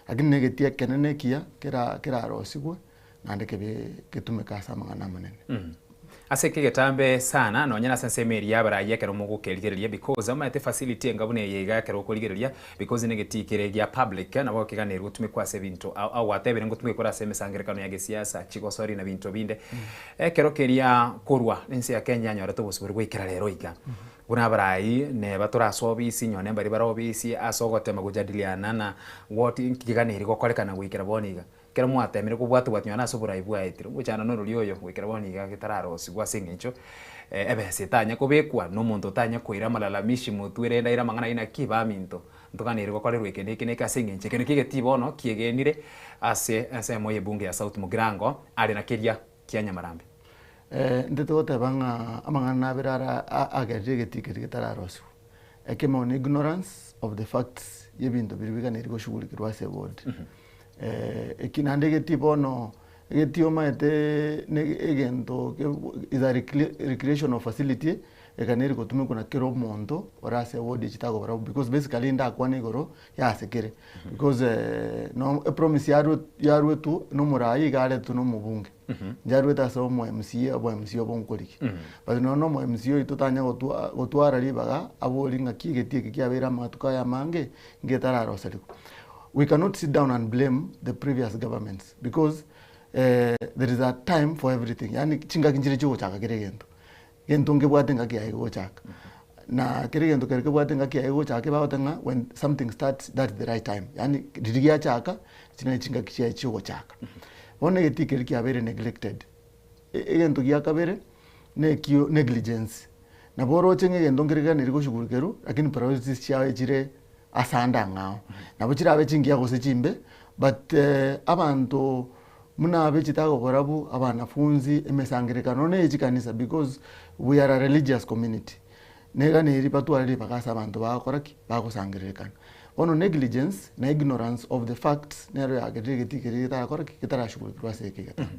Speaker 15: lakini na egetii ekenene ekiya kera kerarosigwe naende kebe getumeke ase amang'ana amanene.
Speaker 2: Ase eke egetambe sana nonya nase ensemo eria y'abarayia ekero mogokerigereria because omanyete facility enga buna eye iga ekero okorigereria because negetii kere gia public nabo keganeirwe gotumekwa ase ebinto ao ao gwatebire ngotumeke kore ase emesangerekano ya gesiasa chigosori na binto binde. Ekero keria korwa ense ya Kenya yanyorete obosibore goikera rero iga buna abarai neba tore ase obisi nyone mbaria bare obisi ase ogotema gojadiliana na what nki keganeiri gokorekana goikera bono iga. Ekero mwateemire kobwatwa-bwatwa nonya nase oborai bwaetire, omochando norori oyo goikera bono iga getararosiigwe ase engencho ebesa etanya kobekwa, na omonto otanya koira amalalamishi motwe rende aire amang'ana aye naki, Baminto, ntoganeire gokorerwa eke na eke na eke ase engencho eke nakio egetii bono kiegenire ase ensemo y'ebunge ya South Mugirango are na keria kia Nyamarambe.
Speaker 15: Intwe togoteba ng'a amang'ana nabere ara agerire egetii keria getararosiwa. Ekemo ni ignorance of the facts y'ebinto biria biganeiri goshughulikirwa ase eward. Eki naende egetii bono, egetii omanyete na egento is a recreational facility eganeiri gotumekwa na kera omonto ore ase eward echi tagobora because basically ndakwane igoro ya ase kere because no epromise yaruetwe na omorai iga aretwe na omobunge. Inche arwete ase omo MCA, obo MCA obo nkorigia. But nonya na omo MCA oito tanya gotwa gotwara ribaga abori ng'aki egetii eke kiabeire amatuko aya amange, ngetararoserigwa. We cannot sit down and blame the previous governments because there is a time for everything yaani chingaki nchire chiogochaka kera egento. Gento nkebwate engaki yaye gochaka. Na kera egento kere kebwate engaki yaye gochaka ebagoteba ng'a when something starts that's the right time yaani riria giachaka echi naye chingaki chiaye chiogochaka. Bono egetii keria kiabeire neglected, egento gia kabere nekio negligence, nabo oroche ng'a egento nkere keganeri goshughulikerwa lakini priorities chiaye chire ase ande ang'ao. Nabo chirabe chingiya gose chimbe but abanto Buna abechete agobarabwo abanafunzi emesangererekano ne chikanisa because we are a religious community. Neganeri batware ribaga ase abanto bagokora ki? Bagosangererekana. Bono negligence na ignorance of the facts nero yagerire egetii keria getarakora ki? Getarashugurikirwe ase eke egetambe.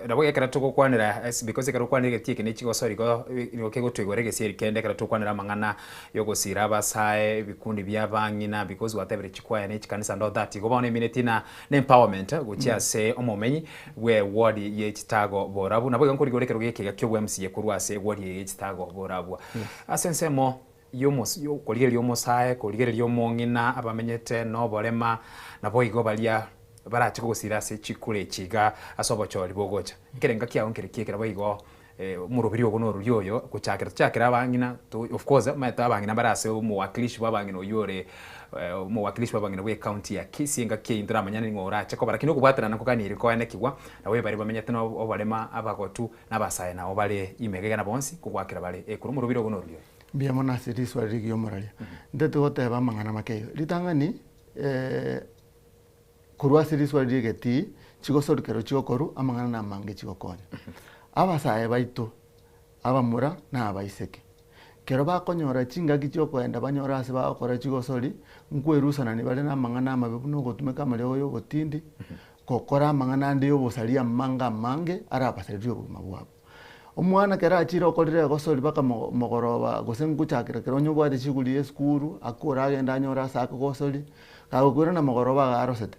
Speaker 2: Nabo ekero togokwanera as because ekero okwanire egetii eke ne chigosori igo nigo kegotoigwera egesieri kende ekero togokwanera amang'ana yogosira abasae, ebikundi bia abang'ina because gwatebire chikwaya ne chikanisa and all that. Igo bono emineti na na empowerment gochia ase omomenyi bwe ward ye chitago borabu. Nabo igo nkorigora ekerogo eke iga kia obwa MCA korwa ase ward eye ye chitago borabwo. Ase ensemo yomos korigereria omosae, korigereria omong'ina abamenyete noborema, naboigo baria barache kogosira ase chikura echi iga ase obochori bogocha. Ekerenga kiao nkere ki ekero boigo. Omoroberi obo norori oyo, gochakera tochakere abang'ina to of course omanyete abang'ina mbare ase omowakilishi bwa abang'ina oywo ore omowakilishi bwa abang'ina bwa ecounty ya Kisii engaki eyio ntoramanyane ning'o orache koba lakini okobwaterana nkoganirie koenekigwa nabo baria bamenyete na oborema abagotu na abasae nabo bare ime iga na bonsi kogwakera bare ekura omoroberi obo norori oyo.
Speaker 15: Mbuya mono ase riswali rigiya omoraria. Ntete goteba amang'ana make iga, ritang'ani Korwa ase riswari ri'egetii chigosorokera chigokorwa amang'ana namange chigokonya. Abasae baito, abamura na abaiseke, kero bakonyora chingaki chi'okoenda banyore ase bagokora chigosori, nkwerusanani bare namang'ana amabe buna ogotumeka amariogo y'obotindi, gokora amang'ana ande y'obosaria amange amange arabasarerie obogima bwabo. Omwana kero achire okorire egosori mpaka mogoroba gose ngochakera kero onye obwate chiguri ya esukuru akore agende anyore ase akogosori, kagokoirana mogoroba iga arosete,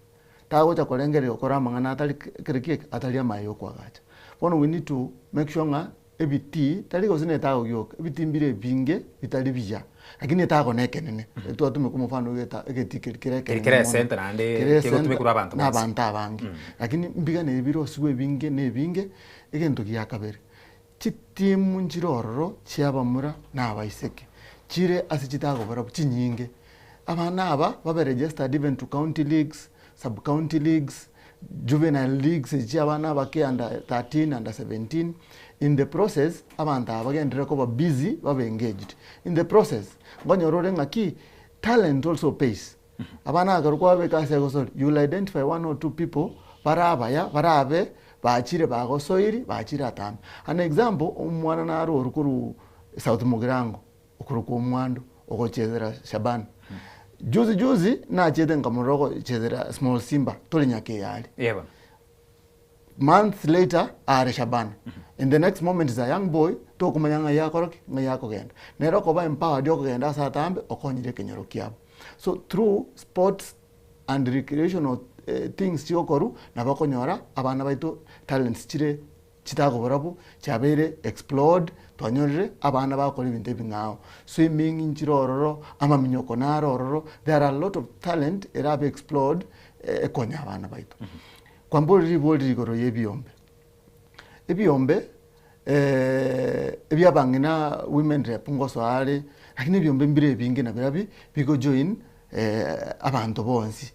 Speaker 15: tagocha korengereria gokora amang'ana atari kere ki eke atari amaya ya okoagacha. Bono we need to make sure ng'a ebitii tari gose na etago gioka, ebitii mbire ebinge bitari biya, lakini etago na ekenene, twatumeka omofano bwa egeta egetii keria kere
Speaker 2: Keri
Speaker 15: ekenene
Speaker 2: kere
Speaker 15: mono,
Speaker 2: esenta naende
Speaker 15: kere
Speaker 2: kegotumekwa
Speaker 15: esenta
Speaker 2: nabanto
Speaker 15: na
Speaker 2: bonsi.
Speaker 15: abanto abange, lakini mbigane bire osigwe ebinge na ebinge. Egento gia kabere, chitimu nchire ororo chi'abamura na abaiseke, chire ase chitagobora chinyinge. Abana aba babe registered even to county leagues, sub county leagues, juvenile leagues echi chia abana abake under 13, under 17. In the process, abanto aba bagenderere koba busy babe engaged. In the process, nkonyora ore ng'aki, talent also pays. Abana ekero kwababeka ase egosori, you will identify one or two people bare abaya, barabe bachire bagosoiri, bachire atambe. An example, omwana nare orwa korwa South Mugirango, okorokwa Omwando, ogochezera Shabana. Juzi juzi, nachete nkamorora ogochezera Small Simba, tore Nyakeyari.
Speaker 2: Eeh bono.
Speaker 15: Months later are Shabana. In the next moment is a young boy, tokomanya ng'ai akora ki, ng'ai akogenda. Nere okoba empowered okogenda ase atambe okonyire ekenyoro kiabo. So through sports and recreational things chigokorwa, nabo okonyora abana baito talents chire chitakobarabwo chiabeire explored, twanyorire abana bagokora ebinto ebing'ao. Swimming nchire ororo, amaminyoko naro ororo, there are a lot of talent erabe explored ekonya abana baito. Kwamborire ribori rigoro y'ebiombe. Ebiombe ebiabang'ina women rep ngosoa are, lakini ebiombe mbire ebinge nabirabio bigo join abanto bonsi,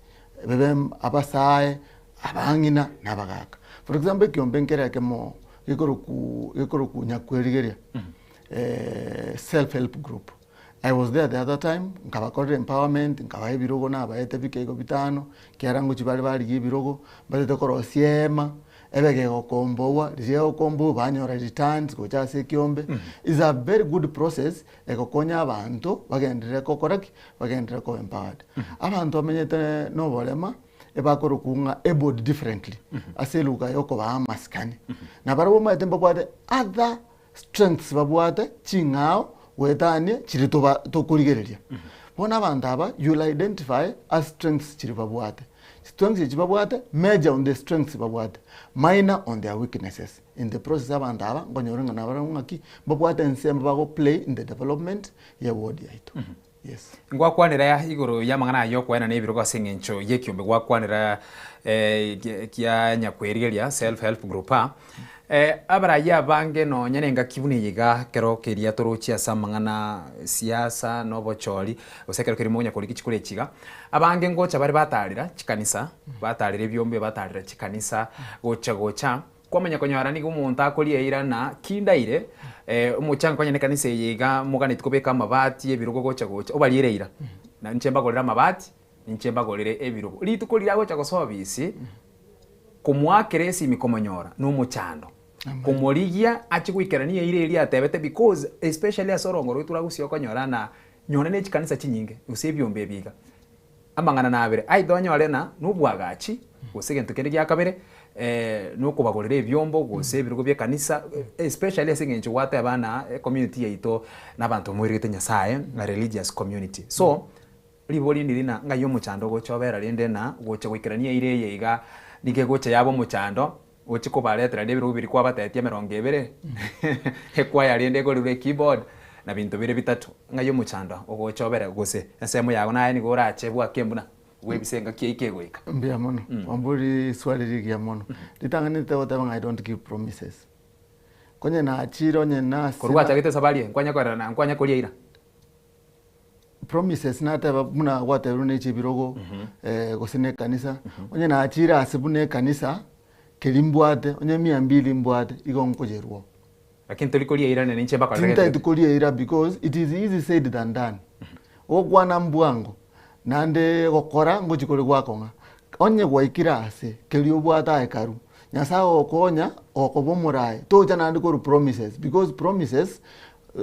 Speaker 15: babe abasae, abang'ina na abagaka. For example ekiombe nkere ekemo gekorokwa gekorokwa nyakwerigeria self help group. I was there the other time, nkabakorera empowerment, nkabaha ebirogo nabaete bikeigo bitano, ekiagera ngochia bare barigia ebirogo, mbatete korosia eema, ebe gegokombowa, riria egokombowa banyora returns gocha ase ekiombe, is a very good process egokonya abanto bagenderere gokora ki? Bagenderere koba empowered. Abanto bamenyete na oborema, ebakorokwa ng'a abled differently, ase eluga ya okobaa amasikani. Nabarabwo omanyete mbabwate other strengths babwate ching'ao goetania chiria toba tokorigereria. Bono abanto aba you will identify as strengths chiria babwate. Strengths echi babwate, major on the strengths babwate, minor on their weaknesses. In the process abanto aba nkonyora ng'a nabarabwo ng'aki, mbabwate ensemo bago play in the development ye ward yaito. Yes.
Speaker 2: Ngwakwanera igoro y'amang'ana aya y'okoenana ebirogo ase engencho y'ekiombe gwakwanera kia nyakwerigeria, self help group aa. Abarayia abange nonya nengaki buna eye iga ekero keria torochie ase amang'ana siasa na obochori gose ekero keria mokonya korigia chikura echi iga, abange ngocha bare batarera chikanisa, batarera ebiombe batarera chikanisa gocha gocha. Kwamanya konyora nigo omonto akoria eira na kindaire, omochango konya nekanisa eye iga moganeti kobeka amabati ebirogo gocha gocha, obariere eira, na inche mbagorere amabati, ninche mbagorere ebirogo. Rituko riria agocha gosoa obisi, komoakera esimi komonyora nomochando, komorigia ache goikerania eira eria atebete because especially ase orongo rwaito rwa gusii okonyora na nyore ne chikanisa chinyinge gose ebiombe ebi iga. Amang'ana nabere, aidha onyore ng'a nobwagachi, gose egento kende gia kabere, nokobagorera ebiombo gose ebirogo bi'ekanisa, especially ase eng'encho gwateba ng'a ecommunity yaito na abanto bamoirogete Nyasaye, a religious community. So, ribori ndiri ng'a ng'ai omochando ogocha obera rende ng'a gocha goikerania eira eye iga, nigo egocha yaba omochando, oche kobaretera rende ebirogo biria kwabatebetie emerongo ebere, ekwaya rende egorerwe ekeyboard, na binto bire bitato. Ng'ai omochando ogocha obere gose ensemo yago naye nigo orache bwake embuna bwebise engaki yaika egoika.
Speaker 15: Mbuya mono, kwambori riswali rigiya mono. Ritang'ani ritagoteba ng'a I don't give promises. Konye nachire onye nase
Speaker 2: Korwa gwachagete esabari eye, nkwanya korera nkwanya koria eira?
Speaker 15: Promises nateba buna gwatebirwe ne chibirogo gose ne ekanisa, onye nachire ase buna ekanisa, keria mbwate, onye mia mbili mbwate, igo nkoyerwa.
Speaker 2: Lakini tori koria eira nere inche mbakorere gento
Speaker 15: Tintaeti
Speaker 2: gete.
Speaker 15: koria eira because it is easy said than done. Ogokwana mbwango, naende gokora ngochi kore gwakong'a. Onye gwaikire ase, keria obwate aye karu, Nyasaye ogokonya, okoba omorae, tocha naende korwa promises because promises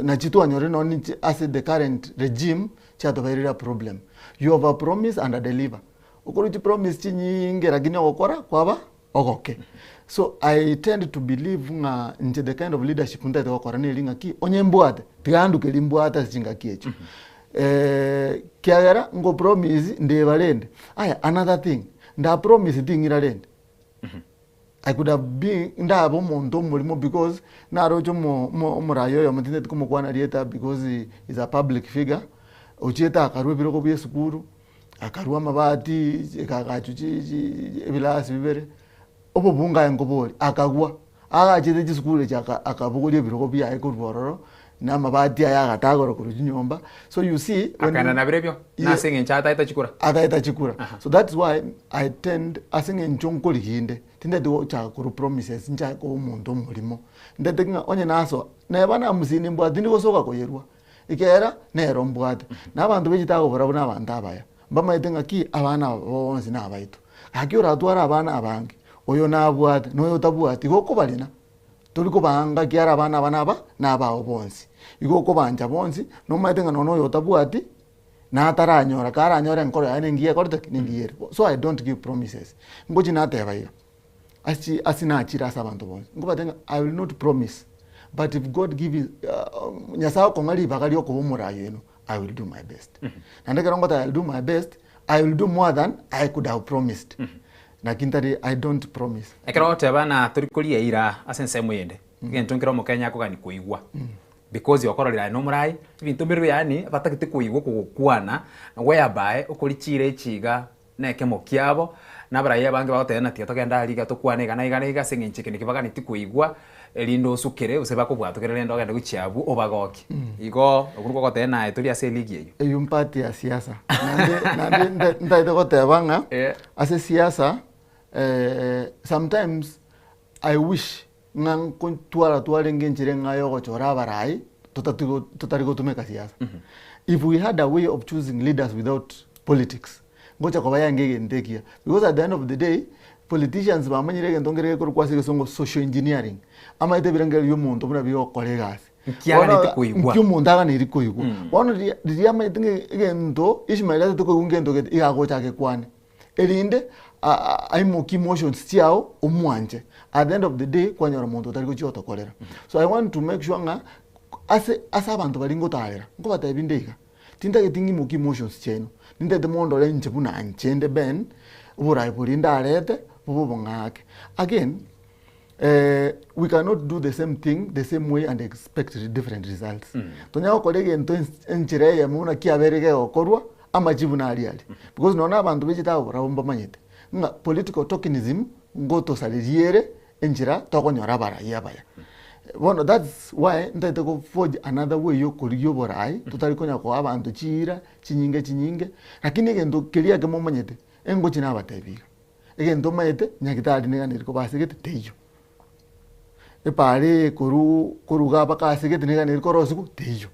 Speaker 15: Nachi twanyorire nonye ninche ase the current regime chiatobeire a problem. You over promise under deliver. Okorwa chipromise chinyinge lakini ogokora kwaba ogoke. So I tend to believe ng'a inche the kind of leadership ntagete gokora neri ng'aki onye mbwate tiga nduke eri mbwate ase chingaki echio. Kiagera ngo promise ndeba rende. Aya another thing, nda promise ting'ira rende. I could have been ndabe omonto omorimo because naroche omo omo omoraia oyomo tintagete komokwana rieta because he is a public figure, ochiete akarwa ebirogo bia esukuru, akarwa amabati, ekagachwa chi chi ebilasi bibere, obobunga aye nkoboria, akagwa, agachete chisukuru echi aka akabogoria ebirogo biaye korwa ororo, na amabati aye agatagora korwa chinyomba, so you see when
Speaker 2: Akaenda nabirobio,
Speaker 15: Ye-
Speaker 2: nase eng'encho ataete chikura.
Speaker 15: ataete chikura. So that's why I tend ase eng'encho nkorigia inde, tindeti gochaka korwa promises nchake koba omonto omorimo. Ndete ng'a onye nasoa, neba na hamsini mbwate tindi gosoka koyerwa, ekiagera nero mbwate. Na abanto be chitago barabwo na abanto abaya, mbamaete ng'aki abana aba bonsi na abaito. Gaki oratware abana abange, oyo nabwate na oyo otabwati, igo okobarina. Tori kobaanga ekiagera abana aba naba nabao bonsi. Igo okobancha bonsi, nomaete ng'a nonya oyotabwati, nataranyora, karanyore enkoro yaye nengiya ekorete ki? Nengiya ere. So I don't give promises. Ngochi nateba iga, ase ase nachire ase abanto bonsi, nkobatebia ng'a I will not promise, but if God give you Nyasaye okong'a ribaga ria okoba omorai oino, I will do my best. Naende ekero ngoteba I will do my best, I will do more than I could have promised. Naki ntari I don't promise.
Speaker 2: Ekero ogoteba na tori koria eira ase ensemo eyende, egento nkere omokenya akogania koigwa because okororire aye nomorai, ebinto mbirobio yaani batagete koigwa okogokwana whereby okori chiira echi iga na ekemo kiabo, na abarai abange bagoteba ng'a tiga togende aria iga tokwane iga na iga na iga ase eng'encho eke naki baganetie koigwa, erinde osukere gose bakobwatokere rende ogende gochia abwo obagokie. Igo okwo nigo ogoteba naye tori ase eligi eyio.
Speaker 15: Eyio mpart ya siasa naende naende nta- ntaete goteba ng'a ase siasa sometimes I wish ng'a nkotwara twarenge enchera eng'ao ya ogochora abarai totatigo totari gotumeka siasa. If we had a way of choosing leaders without politics, ngocha koba yange egento ekiya because at the end of the day politicians bamanyire egento nkere gekorokwa ase egesongo social engineering amaete ebirengererio bia omonto buna bigokora egasi
Speaker 2: Nkiaganeti koigwa.
Speaker 15: Nki omonto aganeti koigwa bono riria riria amanyete ng'a egento Ishmael atete koigwa ngento gete iga agocha agekwane erinde aimokie emotions chiago omwanche at the end of the day kwanyora omonto otari gochia gotokorera so I want to make sure ng'a ase ase abanto baria ngotarera nkobatebia inde iga. Tintageti ng'imokie emotions chiaino, nintagete mondore inche buna inche inde Ben, oborai boria ndarete bobe obong'ake. Again, we cannot do the same thing the same way and expect different results. Tonyara gokora egento enchera eyemo buna kiabeire gegokorwa, amachibu naria aria. Because nonye na abanto bechete abwo barabwo mbamanyete, ng'a political tokenism ngotosareria ere enchera tokonyora abarai abaya. Bono that's why ntagete go forge another way ya okorigia oborai, totari konya koa abanto chiira chinyinge chinyinge, lakini egento keria ekemo omanyete, engochi nabatebi iga, egento omanyete nyagitari niga neri koba ase gete teiyo, epaara eye korwa korwa igaa mpaka ase gete niga neri korosiwa teiyo.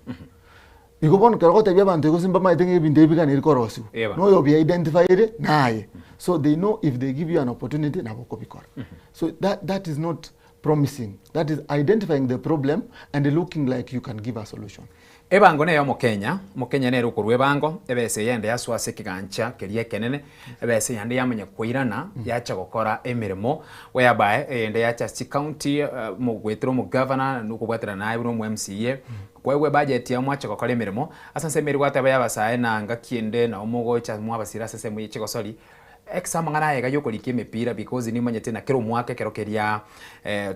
Speaker 15: Igo bono ekero ogotebia abanto igo gose mbamaete ng'a ebinto ebi biganeri korosiwa,
Speaker 2: Eba.
Speaker 15: na oyo obi-identifyire naye. So they know if they give you an opportunity nabo okobikora. So that, that is not promising, that is identifying the problem and looking like you can give a solution.
Speaker 2: Ebango neye omokenya, omokenya nere okorua ebango, ebesa eyende yasoa ase ekegancha keria ekenene, ebesa eyende yamanya koirana yacha gokora emeremo whereby eyende yacha ase chicounty goetera omogavana na okobwaterana naye buna omo MCA, Kwaigwa ebudget yao mwacha gokora emeremo ase ensemo eria gwateba y'abasae na ngaki ende nao mogocha mwabasira ase ensemo ye chigosori ekesa amang'ana aya iga yokorika emepira because nimanyete na kera omwaka ekero keria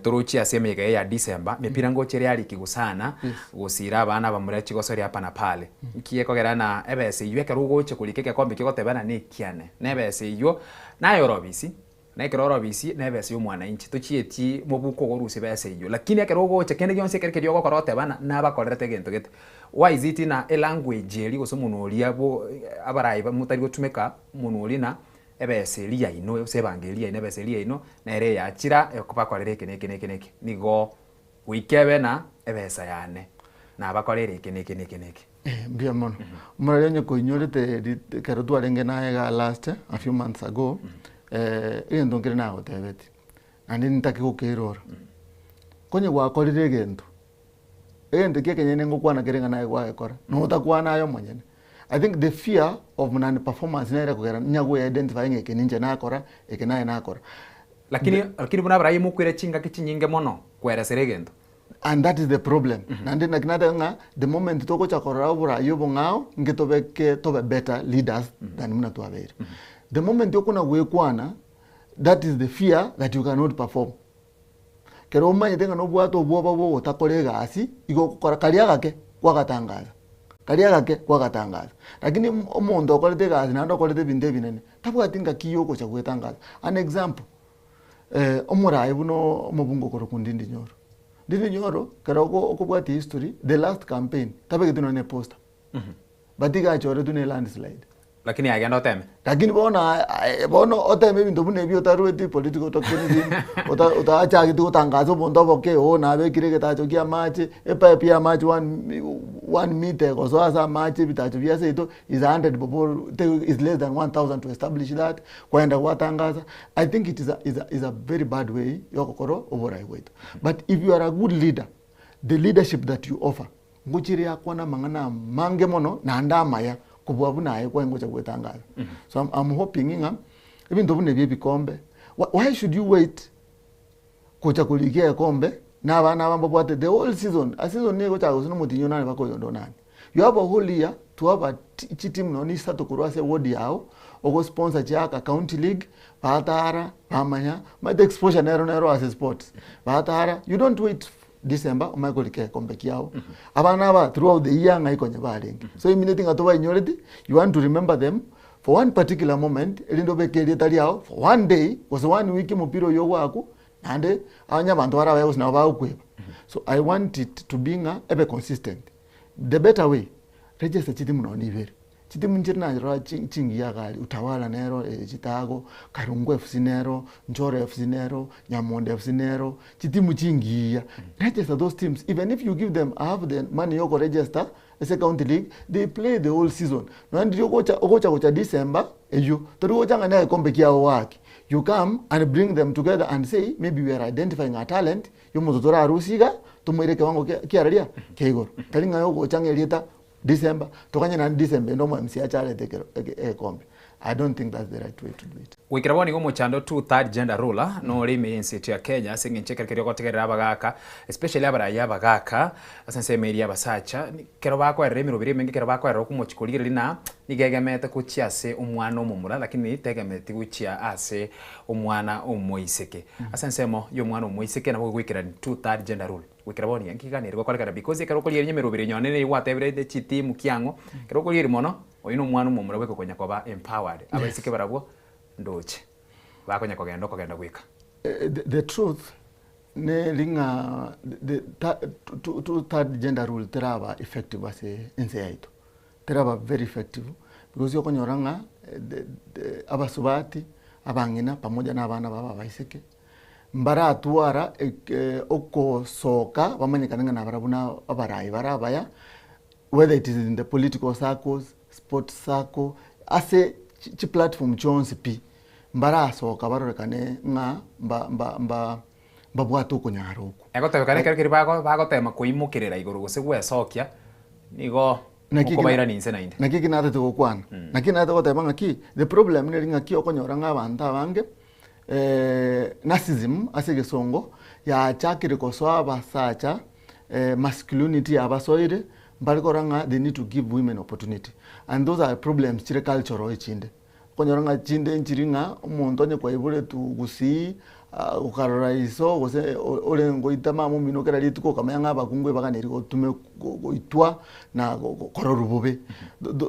Speaker 2: torochie ase emeyega eye ya December emepira ngocha ere yarikigwa sana gosira abana abamura chigosori hapa na pale. Nki gekogera na ebesa eywo ekero ogocha korika egekombe ekio ogoteba na nekiane na ebesa eywo naye ore obisi. Na ekero ore obisi na ebesa ya omwananchi, tochieti mobuko ogorusia ebesa eyio. Lakini ekero ogocha kende gionsi ekere keria ogokora oteba ng'a nabakorerete egento gete. Why is it ng'a elanguage eria gose omonwa oria bo abarai motari gotumeka omonwa oria ng'a ebesa eria yaino gose ebango eria yaino ebesa eria yaino nere eyachira ekobakorera eke na eke na eke na eke. Nigo goika ebe ng'a ebesa yane nabakoreire eke na eke na eke na eke.
Speaker 15: Eh, mbuya mono. Omorari onye koinyorete ri- ekero twarenge naye igaa last a few months ago, eh, egento nkere nagotebetie, naende nintake gokerora. Konye gwakorire egento, egento ekia ekenyene ngokwana kere ng'a naye gwagekora, notakwana aye omonyene. I think the fear of non performance nere ekogera ninya go identify ng'a eke ninche nakora, eke naye nakora.
Speaker 2: Lakini lakini buna abaraiyo mokwire chingaki chinyinge mono kweresera egento.
Speaker 15: And that is the problem. Naende naki nateba ng'a the moment togocha korora oborai obong'ao inke tobeke tobe better leaders than buna twabeire. The moment okona goekwana that is the fear that you cannot perform. Kero omanyete ng'a nobwate obwoba bwa ogotakora egasi, igo ogokora karia agake kwagatangaza, karia agake kwagatangaza. Lakini omonto okorete egasi naende okorete ebinto ebinene, tabwati ngaki ya ogocha goetangaza. An example, omoraai buna omobunge okorokwa Ndindi Nyoro. Ndindi Nyoro, ekero okobwatia history, the last campaign, tabegeti nonye na eposter, but iga achoretwe na elandslide.
Speaker 2: Lakini aye genda oteme.
Speaker 15: Lakini bono aye bono oteme ebinto buna ebio otarueti political tokenism, ota otachageti gotangasa obonto oboke oo nabekire egetacho kia amache, epipe ya amache one one meter egosoa ase amache ebitacho bia seito is a hundred bob is less than 1000 to establish that, kwaenda gwatangasa, I think it is a is a is a very bad way ya ogokora oborai bwaito. But if you are a good leader, the leadership that you offer, Ngochire yakwana amang'ana amange mono naende amaya kobua buna aye kwaye ngocha gwetangasa. So I'm, I'm hoping ng'a ebinto buna ebi ebikombe, wh- why should you wait gocha korigia egekombe na abana aba mbabwate the whole season, a season nigo egochaka gose na omotienyi onane mpaka oyonde onane. You have a whole year to have a ti- chitimu nonye isato korwa ase eward yago, ogosponsor chiaka county league, batara bamanya, omanyete exposure nero nero ase sports, batara you don't wait December omanye korika egekombe kiao abana aba throughout the year ng'ai konya barenge so emineti ng'a tobainyoreti you want to remember them for one particular moment erinde obeke erieta riao for one day gose one week omopira oywo ogoakwa naende onye abanto bare abaya gose nabo bagokweba so I want it to be ng'a ebe consistent the better way register chitimu nonye ibere. Chitimu nchire narora chingiya iga aria, Utawala nero ere chitago, Karungu FC nero, Njoro FC nero, Nyamonde FC nero, chitimu chingiya. Register those teams, even if you give them half the money ya okoregister ase county league, they play the whole season. Nonya ndiria ogocha ogocha gocha December eywo, tori gocha ng'a na egekombe kiago oake. You come and bring them together and say maybe we are identifying a talent ya omonto torarusie iga, tomoire ekewango kia kiararia kia igoro. Tari ng'a ogocha ng'a erieta December, tokanye naende December ende omo MC ache arete ekero egekombe. I don't think that's the right way to do it.
Speaker 2: Goikera bono iga omochando two third gender rule nore ime y'ense yaito ya Kenya ase eng'encho ekero keria ogotegerera abagaka especially abarai abagaka ase ensemo eria y'abasacha ekero bakoerera emeroberi emenge ekero bakoerera okomochia korigereria na nigo egemete gochia ase omwana omomura lakini tegemeti gochia ase omwana omoiseke. Ase ensemo y'omwana omoiseke nabo goikerani two third gender rule. Goikera bono iga nkiganeri gokorekana because ekero okorigereria emeroberi onye nere nigo gwatebire ne chitimu kiang'o, ekero okorigereria mono, oyio na omwana omomura bweka okonya koba empowered, abaiseke barabwo ndoche, bakonya kogenda okogenda goika.
Speaker 15: The, the truth neri ng'a the two third gender rule teraba effective ase ense yaito, teraba very effective because okonyora ng'a the abasubati, abang'ina pamoja na abana babo abaiseke, Mbaratwara ogosoka bamanyekane ng'a nabarabwo na abarai bare abaya, whether it is in the political circles, sports circle, ase chiplatform chionsi pi, mbarasoka barorekane ng'a mba mba mba mbabwate okonyara okwo.
Speaker 2: Egotebekana ekero keria bago bagotema koimokerera igoro gose gwesokia, nigo okobairania inse naende.
Speaker 15: Naki eki natete gokwana, naki natete goteba ng'aki, the problem neri ng'aki okonyora ng'a abanto abange Narcissism ase egesongo yachakire kosoa abasacha masculinity yabasoire mbare korora ng'a they need to give women opportunity and those are problems chire cultural echinde. Okonyora ng'a chinde nchiri ng'a omonto onye kwaiboretwe gusii okarora iso gose orenge goita mama omino kera rituko okamanya ng'a abakungu ebaganeri gotume goitwa na kororwa bobe.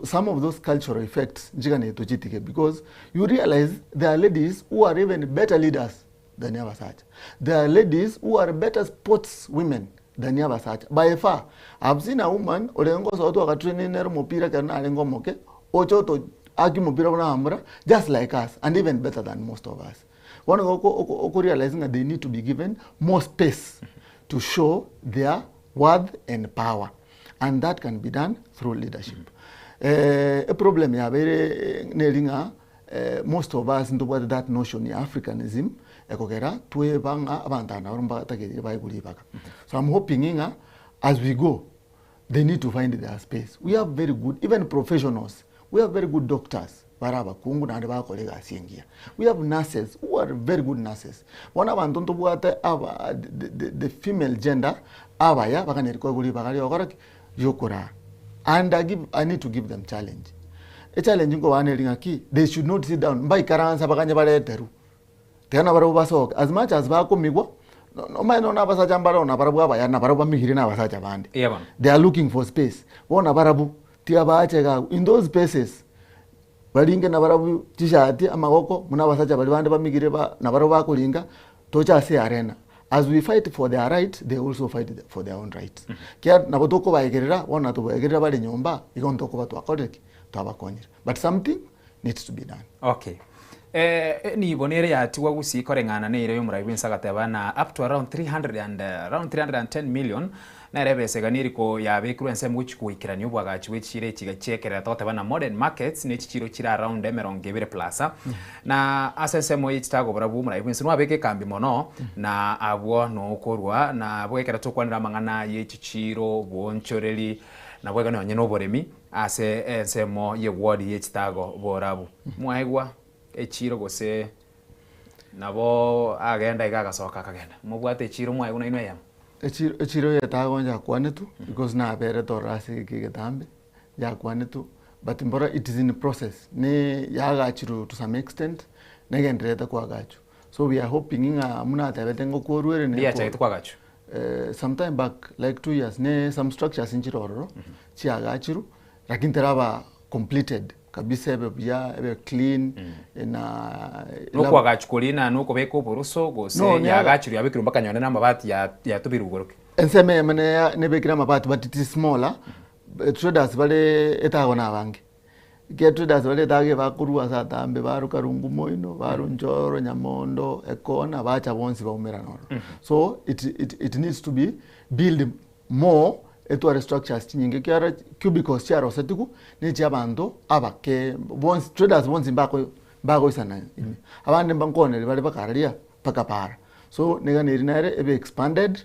Speaker 15: Some of those cultural effects nchiganeti tochitige because you realize there are ladies who are even better leaders than abasacha. There are ladies who are better sports women than abasacha by far. I've seen a woman orenge gosoa twagatrainire nere omopira ekero narenge omoke, ocha oto aki omopira buna abamura just like us and even better than most of us. Bono igo oko oko okorealize ng'a they need to be given more space to show their worth and power and that can be done through leadership. Eproblem yabeire neri ng'a Most of us ntobwate that notion ya Africanism ekogera tweba ng'a abanto aba nabo mbatagerire baegwe ribaga. So I'm hoping ng'a as we go they need to find their space. We have very good even professionals, we have very good doctors bare abakungu naende bagokora egasi engiya. We have nurses who are very good nurses. Bono abanto ntobwate aba the female gender abaya baganeri koegwa ribaga riogokora ki? Riokoraa and I give I need to give them challenge. Echallenge nkobaa neri ng'aki, they should not sit down, mbaikaransa baganye bareterwe, tiga nabarabwo basoke, as much as bakomigwa, omanye nonya abasacha mbare oo nabarabwo abaya nabarabwo bamigire na abasacha bande.
Speaker 2: Eya bono.
Speaker 15: They are looking for space, bono nabarabwo, tiga bache iga abwo, in those spaces, baringe nabarabwo chishati, amagoko, buna abasacha baria bande bamigire ba nabarabwo bakoringa, toche ase arena. As we fight for their right, they also fight for their own rights. Ekiagera nabo tokobaegerera, bono natobaegerera bare nyomba, igo ntokoba twakorire ki? Twabakonyire. But something needs to be done.
Speaker 2: Okay. Enibo nere yatigwa gusii koreng'ana neira y'omorai bw'ense agateba na up to around 300 and around 310 million nere ebesa egania eriko yabekirwe ensemo gochia goikerania obwagachi bwe chichiro echi chi'ekerero togoteba na modern markets ne chichiro chire around emerongo ebere plus na ase ensemo ye chitagobora bw'omorai bw'ense nwabeke ekambi mono na abwo nokorwa na abwo ekero tokwanera amang'ana ye chichiro oboonchoreri nabo iga nonye na oboremi Ase ensemo y'eward ye chitago borabu mwaigwa echiro gose nabo agenda iga agasoka akagenda mobwate echiro mwaigwa nainwe eyemo.
Speaker 15: Echiro echiro y'etago njakwanetwe because naberete ororo ase egeka egetambe yakwanetwe but mbora it is in process ne yagachirwe to some extent negendererete koagachwa so we are hoping ng'a buna atebete ngokorwa ere
Speaker 2: Ndiyachagete koagachwa?
Speaker 15: Sometime back like 2 years ne some structures nchire ororo chiagachirwe lakini teraba completed kabisa ebe buya ebe clean na
Speaker 2: Nokwagachwa koria na nokobeka oboroso gose
Speaker 15: No, ne
Speaker 2: yagachirwe yabekirwe mpaka nyonde na amabati ya yatobirwe igoro ki?
Speaker 15: Ensemo eyemo ne nebekire amabati but it is smaller traders bare etago na abange. Ekiagera traders baria etagi bakorwa ase atambe barwa Karungu moino, barwa Njoro, Nyamondo, Ekona, bacha bonsi baumerana ororo. So it it it needs to be build more etware structures chinyinge ekiagera cubicles chiarosetigwe na echia abanto abake bonsi traders bonsi mbako mbagoisana ime. Abande mba nkoneria bare bakararia mpaka para. So niga neri nere ebe expanded.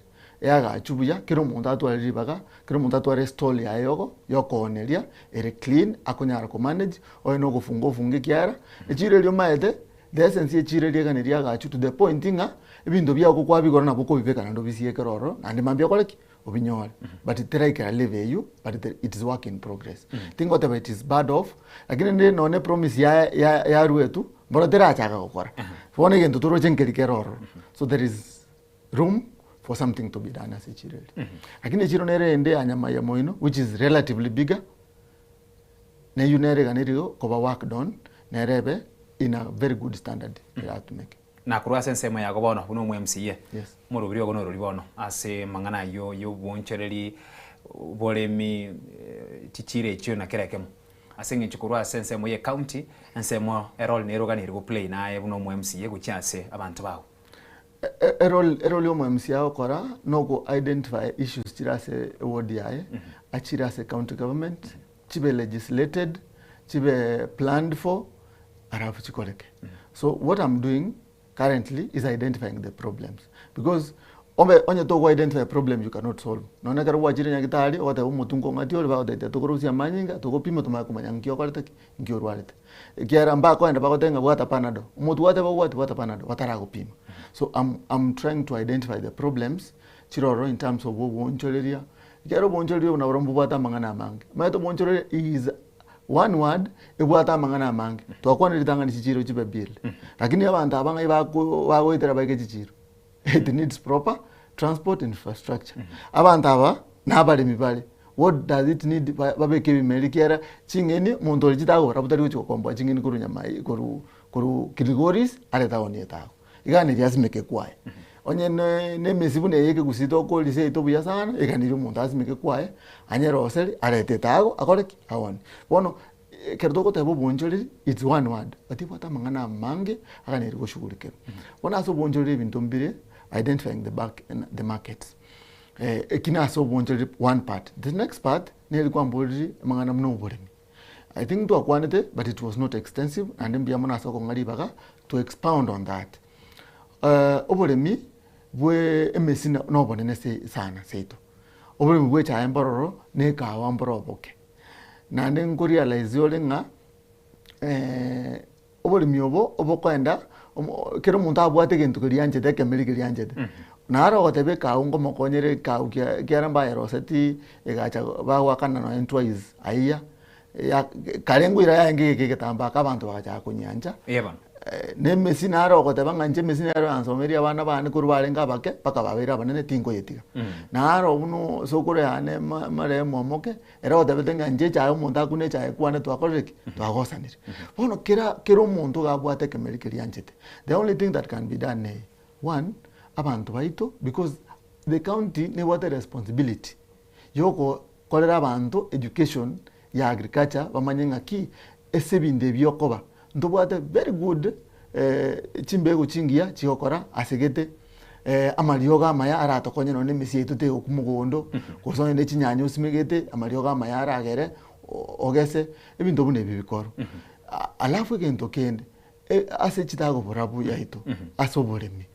Speaker 15: Eagachwe buya, kera omonto atware ribaga, kera omonto atware estall yaye yogo yokooneria ere clean, akonyara komanage, onye na ogofunga ofunge ekiagera, echiro eria omaete, the essence ya echiro eria iga neria agachwe to the point ng'a ebinto biago kwabigora nabo okobibeka naende obisiekere ororo, naende mambia okore ki? Obinyore. But teraikera level eywo, but it is work in progress. Tingoteba it is bad off, lakini rende nonye promise ya ya yaruetwe, bono terachaka gokora. Bono egento toroche nkeri kere ororo, so there is room for something to be done ase echiro eria. Lakini echiro nere ende ya Nyamaiya moino which is relatively bigger, neyio nere iga neri koba worked on, nere ebe in a very good standard eratumeke.
Speaker 2: Na korwa ase ensemo yago bono buna omo MCA,
Speaker 15: Yes.
Speaker 2: omorobiri ogo norori bono ase amang'ana ayio ya obonchoreri, oboremi, chichiro echio na kera ekemo. Ase eng'encho korwa ase ensemo ye county, ensemo erole nere oganeire go play naye buna omo MCA gochia ase abanto bago.
Speaker 15: Erole erole omo MCA agokora nogo identify issues chire ase eward yaye, achire ase county government, chibe legislated, chibe planned for, alafu chikoreke. So what I'm doing currently is identifying the problems because ombe onye togo identify problem you cannot solve. Nonya ekero gwachire nyagetari ogoteba omotwe nkong'atie ore bagotebi tokorusia amanyinga togopima tomanye komanya nki okorete ki nki orwarete. Ekiagera mbakoenda bagoteba ng'a bwata panado, omotwe gwateba obwati bwata panado bataragopima. So am am trying to identify the problems chire ororo in terms of obonchoreria, ekiagera obonchoreria obo naborobwo mbobwate amang'ana amange. Omanyete obonchoreria is. One word ebwate amang'ana amange. Twakwana ritang'ani chichiro chibe build. Lakini abanto aba ng'ai bako bagoetera baike chichiro? It needs proper transport infrastructure. Abanto aba na abaremi bare, what does it need ba babeke ebimeri ekiagera ching'eni omonto oria chitagokora botari gochi gokomboa ching'eni korwa nyamai korwa korwa Kilgoris are etaoni etago. Iga neri asimeke kwaye. Onye ne na emesi buna eye ekegusii tokorisia yaito buya sana, eganiri omonto asimeke kwaye, anyeroseri, arete etago, akore ki? Aone. Bono, ekero togoteba obonchoreri, it's one word, but ebwate amang'ana amange aganeri goshughulikerwa. Bono ase obonchoreri ebinto mbire, identifying the back the markets, eki nase obonchoreri one part. The next part, neri kwamboriri amang'ana buna oboremi. I think ntwakwanete but it was not extensive naende mbuya mono ase okong'a ribaga to expound on that. Oboremi bwe emesi na obonene sana seito. Oboremi bwa echae mbororo na ekahawa mboro oboke. Naende nkorealize ore ng'a oboremi obo obokoenda omo kera omonto abwate egento keria anchete ekemeri keria anchete. Naro ogoteba ekahawa ngomokonyere ekahawa kia ekiagera mbayeroseti egacha bagoakana nonye twice aiya, ya kare nkoira yarenge egeka egetambe aka abanto bagachaka konyiancha,
Speaker 2: Eeh bono.
Speaker 15: na emesi naro ogoteba ng'a inche emesi nero yansomerie abana bane korwa barenge abake mpaka babeire abanene tinkoyetiga. Naro buna sokoro yane ma marehemu omoke, Ere otebete ng'a inche echaye omonto akune echaye kwane twakorire ki? Twagosanire. Bono kera kera omonto iga abwate ekemeri keria anchete. The only thing that can be done neye, one, abanto baito because the county nebwate responsibility yogokorera abanto education ya agriculture bamanye ng'aki ase ebinto ebi okoba. Ntobwate very good chimbegu chingiya chigokora ase gete, amariogo amaya aratokonye nonye na emesi yaito tegokwa mogondo, gose onye ne chinyanya osimegete, amariogo amaya aragere ogese, ebinto buna ebi bikorwa. Alafu egento kende, ase chitagoborabu yaito ase oboremi,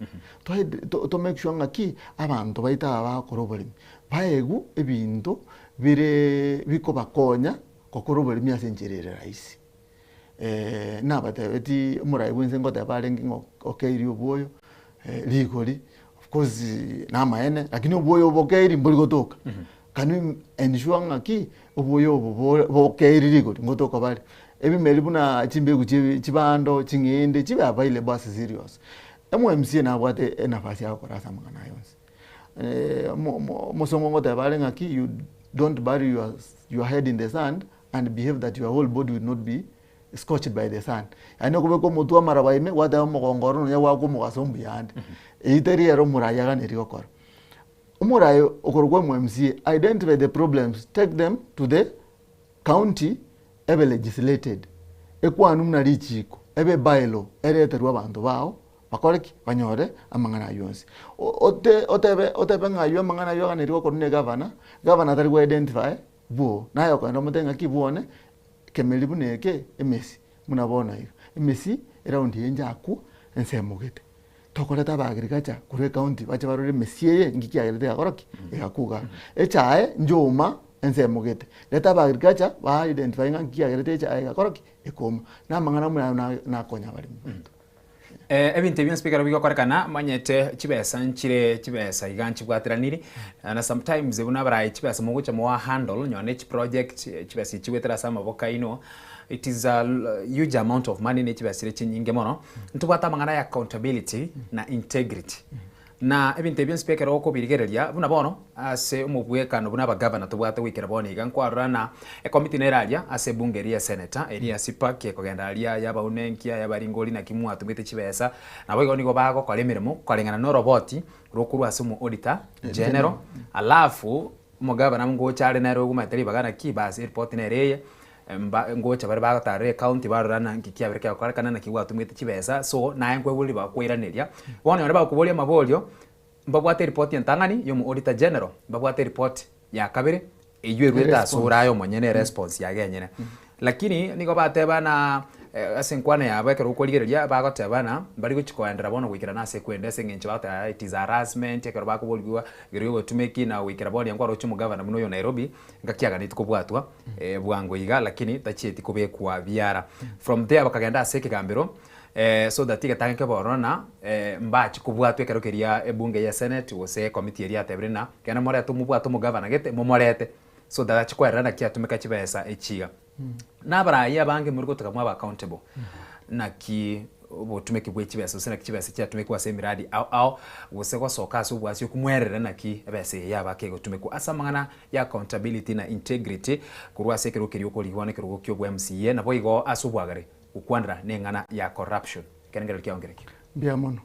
Speaker 15: to make sure ng'aki abanto baito aba bagokora oboremi, baegwe ebinto bire bikobakonya gokora oboremi ase enchera ere rahisi. Nabatebetie omorai bwense ngoteba arenge ng'a okeirie obwoyo rigori, of course namaene, lakini obwoyo obo bokeiri mbori gotoka. Can we ensure ng'aki obwoyo obo bo bokeiri rigori ngotoka bare? Ebimeri buna chimbegu chia chibando, ching'ende chibe available ase cereals. Omo-M_C_A nabwate enafasi ya gokora ase amang'ana aya onsi. Omo omo omosongo ngoteba are ng'aki you don't bury your your head in the sand and behave that your whole body will not be scorched by the sun. Yaani okobeka omotwe amaraba ime gwateba omogongo oro nonya gwakwa omogaso mbuya ande. Eyio teri ere omorai aganeiri gokora. Omorai okorokwa omo-M_C_A identify the problems take them to the county ebe legislated, ekwanwe buna richiko, ebe bylaw ereterwe abanto bao bakore ki? Banyore amang'ana ayio onsi. Ote otebe otebe ng'a ayio amang'ana ayio aganeiri gokorwa na egavana, gavana tari go identify Bwo, naye okogenda omote ng'aki bwone kemeri buna eke emesi buna bono iga. Emesi eraundi eye njakwo ensemo gete. Tokoreta aba agriculture korwa ecounty bache barore emesi eye nki kiagerete egakora ki? Egakwa igaa. Echae njouma ensemo gete. Reta aba agriculture ba identify ng'a nki kiagerete echae egakora ki? Ekoma. Na amang'ana buna ayio nakonya abaremi baito.
Speaker 2: Ebinto ebi bionsi bikero bigokorekana, manyete chibesa nchire chibesa iga nchibwatiraniri, na sometimes buna abarai chibesa mogocha moa handle nonye ne chiproject chibesa echi chigoetera ase amaboko aino, it is a huge amount of money ne chibesa chire chinyinge mono, ntobwate amang'ana ya accountability na integrity. Na ebinto ebi bionsi pi ekero okobirigereria, buna bono ase omobwekano buna abagavana tobwate goikera bono iga, nkwarora na ekomiti nere aria ase ebunge eria ya eseneta, eria ya CPAC ekogenda aria y'abaunenkia, y'abaringori naki mwatumete chibesa, naboigo nigo bagokora emeremo koreng'ana na oroboti rokorwa ase omo auditor general, alafu omogavana ngocha are nere ogomanyete ribaga naki bas eripoti nere eye, mba ngocha bare bagotarera ecounty barora na nki kiabere kegokorekana naki gwatumete chibesa so naye nkoigwa ribaga koiraneria. Bono nonye bagokoboria amaborio, mbabwate eripoti entang'ani ya omo auditor general, mbabwate eripoti ya kabere eywo erwete ase ore aye omonyene eresponse yaye enyene. Lakini nigo bateba na ase enkwana yabo ekero okorigereria bagoteba ng'a mbari gochi koenderera bono goikerana ase ekwende ase eng'encho bagoteba it is harassment ekero bakoboriwa igoro ya obotumeki na goikera bono nkwaroche omogavana buna oyo Nairobi, ngaki aganetie kobwatwa bwango iga lakini tachieti kobekwa biara. From there bakagenda ase ekegambero so that egetange kebe ororo na mbachi kobwatwa ekero keria ebunge ye senate gose ecommittee eria yatebire ng'a genda morete omobwate omogavana gete momorete so that achi kwerera naki atumeka chibesa echi iga. Na abarai abange mori gotoka mwaba accountable naki obotumeki bwe chibesa gose naki chibesa chiatumekwa ase emiradi ao ao gose gosoka ase obwasi okomwerera naki ebesa eye yaba kegotumekwa ase amang'ana ya accountability na integrity korwa ase ekerogo keria okorigwa na ekerogo kia obwa MCA naboigo ase obwagare gokwanera neng'ana ya corruption. Ekerengererio kiao nkereki?
Speaker 15: Mbuya mono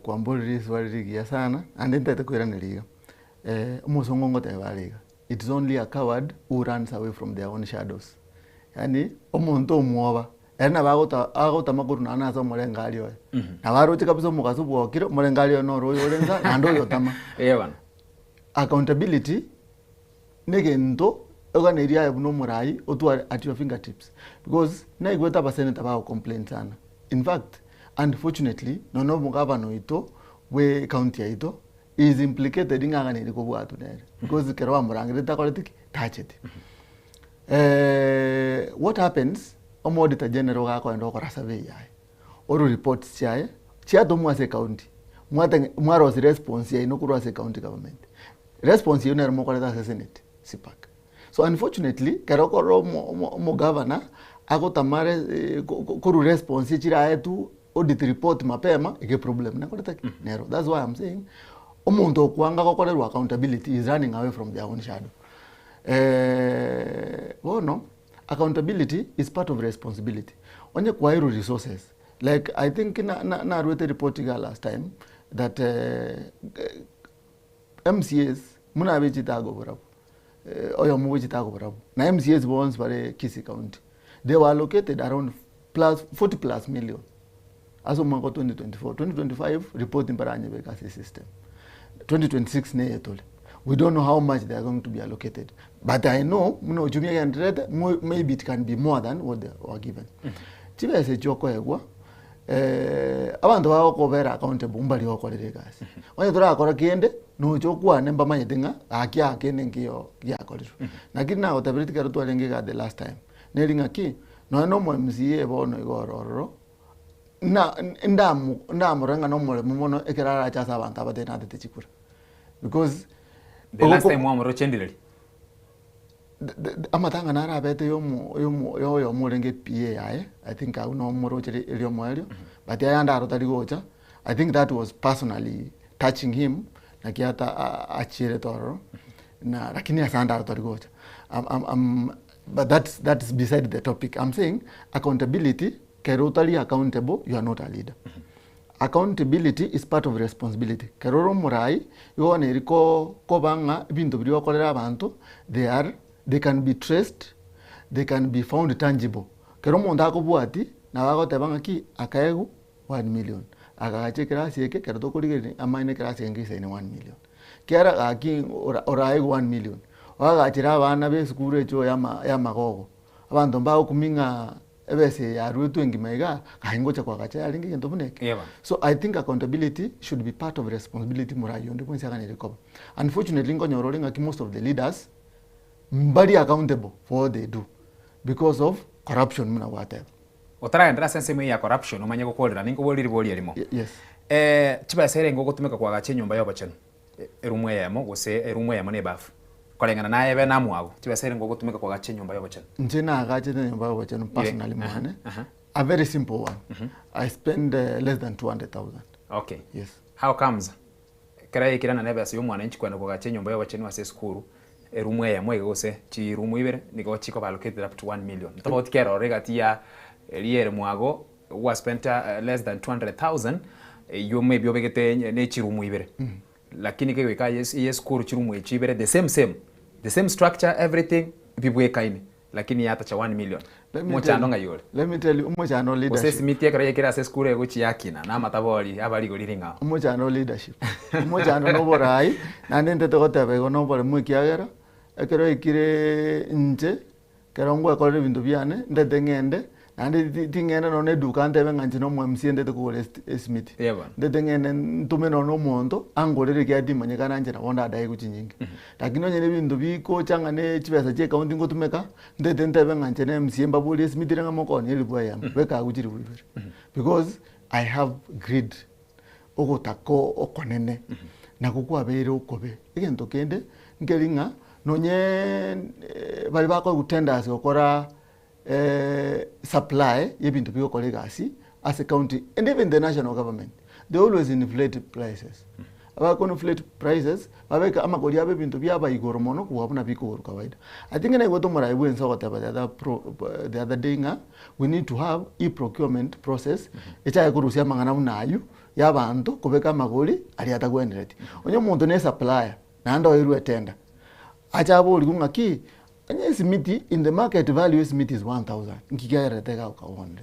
Speaker 15: kwamborire riswali rigiya sana naende ntaete koiraneria iga. Omosongo ngoteba are iga, It's only a coward who runs away from their own shadows. Yaani omonto omwoba ere nabo agota agotama korwa nonya ase omorengari oye. Nabo aroche kabisa omogaso bwokire omorengari oye noro oyo ore nsa naende oyo otama.
Speaker 2: Eeh bono.
Speaker 15: Accountability negento oganeiri aye buna omorai otware at your fingertips because naigwete abasenator bago complain sana in fact unfortunately nonya omogavana oito bwe ecounty yaito is implicated ng'a aganeiri kobwatwa nere because ekero bamorangerete takoreti ki? Tacheti. What happens omo auditor general iga akoenda gokora survey yaye orwe reports chiaye chiatomwa ase ecounty mwatenge mwarosia response yaino korwa ase ecounty government. Response eyio nero mokoreta ase senate CPAC. So unfortunately ekero okorora omo omo omogavana agotama re ko ko korwa response chiraetwe audit report mapema ege problem nakorete ki? Nero. That's why I'm saying omonto okwanga gokorerwa accountability is running away from their own shadow. Bono accountability is part of responsibility. Onye kwairwe resources like I think na na narwete report iga last time that MCAs buna abechete ago barabwo, oyomo bwechete ago barabwo, na MCAs bonsi bare Kisii County, they were allocated around plus 40 plus million ase omwaka o 2024, 2025 report mbaranyebeke ase esystem, 2026 neye tore, we don't know how much they are going to be allocated, but I know buna uchumi egendererete mo maybe it can be more than what they were given. Chibesa echio okoegwa. Abanto bagokobera accountable mbari gokorera egasi. Onye torakora kende, nocha okwane mbamanyete ng'a gaki aa kende nkiyo giakorirwe. Lakini nagoteberetie ekero twarenge igaa the last time, neri ng'aki, nonya na omo MCA bono iga ore ororo, na ndamo ndamorore ng'a nomoremu mono ekero arache ase abanto abatari natete chikura. Because
Speaker 2: The last time mwamoroche ndireri?
Speaker 15: Amatanga naro abete yomo yomo yoyomo orenge PA yaye, I think abwo noo moroche erio omoerio, but ayande aro tari gocha, I think that was personally touching him, naki ata achierete ororo, na lakini ase ande aro tari gocha. But that's that's beside the topic, I'm saying accountability, kero otari accountable you are not a leader. Accountability is part of responsibility. Kero ore omorai, igo bono eri ko koba ng'a ebinto biria okorera abanto, they are they can be traced, they can be found tangible. Kero omonto akobwatia, nabo agoteba ng'aki, akaegwa one million, akagacha ekerasi eke, ekero tokorigereria amaene ekerasi eke ngesaine one million. Kiagera gaki ora oraegwe one million, oagachere abana ba esukuru echoo ya ama ya amagogo, abanto mbagokumia ng'a Ebesa eye yaruetwe engima iga, aye ngocha koagacha yarenge egento buna eke.
Speaker 2: Yeba.
Speaker 15: So I think accountability should be part of responsibility morai onde bwensi aganere koba. Unfortunately nkonyora ore ng'aki most of the leaders mbari accountable for what they do because of corruption buna gwateba.
Speaker 2: Otaragenderera ase ensemo eye ya corruption omanye gokorera ninkoborie ribori erimo.
Speaker 15: Yes.
Speaker 2: Chibesa erenge ogotumeka koagacha enyomba y'obochenu erumu eyemo gose erumu eyemo na ebafu koreng'ana naye ebe namwago chibesa erenge ogotumeka koagacha enyomba y'obochenu.
Speaker 15: Inche naagachete enyomba y'obochenu personally mwane, a very simple one, I spend less than 200,000.
Speaker 2: Okay.
Speaker 15: Yes.
Speaker 2: How comes ekero yaikirana na ebesa ya omwananchi kwenda koagacha enyomba y'obochenu ase esukuru erumu eyemo iga gose chirumu ibere nigo chikoba allocated up to 1 million. Tofauti ki eroro egati ya eria ere mwago gwa spent less than 200,000 eywo maybe obegete ne chirumu ibere lakini kegoika eye esukuru chirumu echio ibere the same same the same structure everything bibwekaine lakini yatacha 1 million
Speaker 15: Let me
Speaker 2: omochando
Speaker 15: tell you,
Speaker 2: ng'ai ore?
Speaker 15: let me tell you, omochando
Speaker 2: Gose
Speaker 15: leadership.
Speaker 2: esimiti ekero yaikire ase esukuru egochia yakina na amatabori aba rigori ring'ao.
Speaker 15: Omochando leadership. Omochando na oborai, naende ntete goteba igo na oboremu ekiagera, ekero yaikire inche, Ekero ngwekorera ebinto biane, ndete ng'ende, naende ti- ting'enda nonya na eduka ntebe ng'a inche na omo MCA ndete kogora esti esimiti.
Speaker 2: Eeh bono.
Speaker 15: Ndete ng'ende ntume nonya na omonto, angorere ekiagera timanyekana inche nabo ndadaegwe chinyinge. Lakini onye na ebinto bikocha ng'a na chibesa chia ecounty ngotumeka, ndete ntebe ng'a inche na MCA mbaborie esimiti ere ng'a mokooni elifu eyemo, beka agwo chilifu ibere. Because I have greed, ogotaka okonene, nakwo kwabeire okobe. Egento kende, nkeri ng'a. Nonye baria bakoegwa tenders gokora supply ya ebinto bigokora egasi ase county and even the national government, they always inflate prices. Abako inflate prices, babeka amagori abo ebinto biaba igoro mono kobua buna bikogorwa kawaida. I think naigwete omorai bwa ense ogoteba the other pro the other day ng'a we need to have e-procurement process echake korusia amang'ana buna aywo ya abanto kobeka amagori aria atagwenereti. Onye omonto ne supplier naende oirwe etender, ache aborigwe ng'aki onye esimiti in the market value esimiti is 1000 nki kiagerete iga okaonire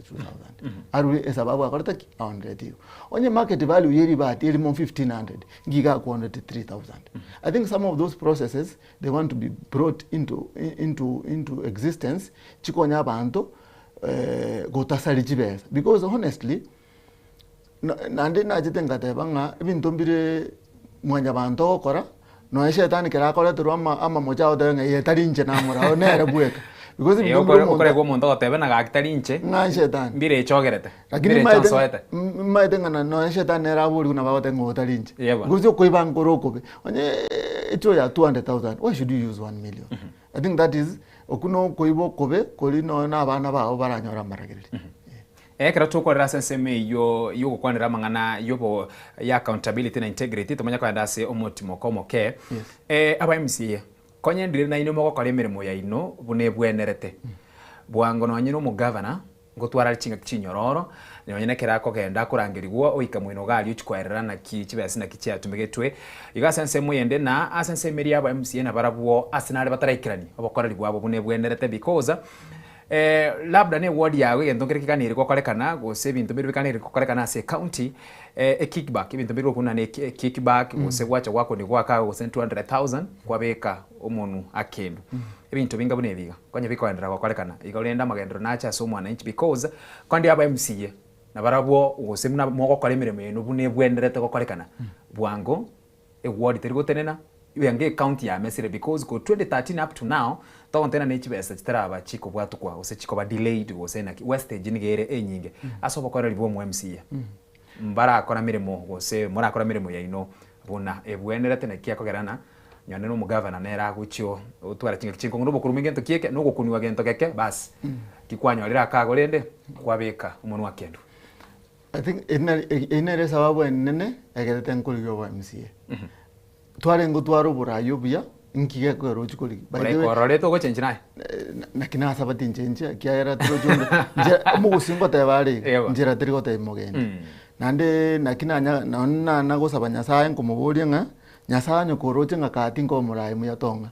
Speaker 15: 2000 arue esababu akorete ki aonereti igo. Onye market value ye ribati erimo 1500 nki iga akwonereti 3000. I think some of those processes they want to be brought into into into existence chikonye abanto gotasari chibesa because honestly Naende nachete ngateba ng'a ebinto mbire mwanyabanto ogokora, nonya shetani kera akoreterwa ama amamocho agoteba ng'a eye tari inche namora oo nere bweka. Because
Speaker 2: Eh,
Speaker 15: ebinto mbire
Speaker 2: okore
Speaker 15: omonto
Speaker 2: okoregwa omonto ogoteba ng'a gaki tari inche,
Speaker 15: ng'a shetani.
Speaker 2: mbire echogerete,
Speaker 15: Lakini
Speaker 2: mbire
Speaker 15: maete
Speaker 2: echonsoete.
Speaker 15: maete ng'a na nonya shetani nere aborigwe nabo agoteba ng'a oo tari inche.
Speaker 2: Yebo.
Speaker 15: Because okoiba nkore okobe, onye echo ya 200,000, why should you use 1 million? I think that is, okwo na okoiba okobe koria nonya na abana bao baranyore amaragereri.
Speaker 2: Ekero tokorera ase ensemo eyio y'ogokwanera amang'ana y'obo ya accountability na integrity tomanye kogenda ase omotimoko omoke. Aba MCA, konya ndire nainwe mogokora emeremo yaino buna ebwenerete. Bwango nonye na omogavana ngotwara are chingaki chinyororo, nonye na ekero akogenda akorangerigwa oika moino iga aria ochia koerera naki chibesa naki chiatumegetwe. Igo ase ensemo eyende na ase ensemo eria aba MCA nabarabwo ase nare bataraikerani obokoreri bwabo buna ebwenerete because Labda ne ward yago egento nkere keganeirie gokorekana gose ebinto mbire biganeirie gokorekana ase ecounty, ekickback ebinto mbire buna ne kickback gose gwacha gwakoni gwaka gose 200,000 kwabeka omonu akendu. Ebinto binga buna ebi iga konya bikoenderera gokorekana igo rende amagenderero nache ase omwananchi because kondi aba MCA nabarabwo gose buna mogokora emeremo yaino buna ebwenerete gokorekana bwango Eward teri gotenena iwe ecounty yamesire because ko 2013 up to now togotenena ne chibesa chitaraba chikobwatukwa gose chikoba delayed gose naki wastage nigo ere enyinge ase obokoreri bwa omo MCA mbarakora miremo gose morakora miremo yaino buna ebwenerete naki ekogera na nonye na omogavana nere agochia otwara chingaki chinkong'u na obokurumi gento kieke na ogokuniwa gento geke bas ki kwanyorire akago rende kwabeka omonwa kendo.
Speaker 15: I think eyio nere esababu enene egerete nkorigia obo MCA. Twarenge gotwara oborai obuya, nki gekogera ochia korigia. By the way,
Speaker 2: Ororete ogochenchi naye?
Speaker 15: Naki nasaba tinchenchia ekiagera torochi onde nche omogusii ngoteba are iga,
Speaker 2: Ewa.
Speaker 15: nchera teri gotebia mogendi. Naende naki nanya nonye nana gosaba Nyasaye nkomoboria ng'a, Nyasaye onye koroche ng'a kaa tinkoba omorai muya tong'a.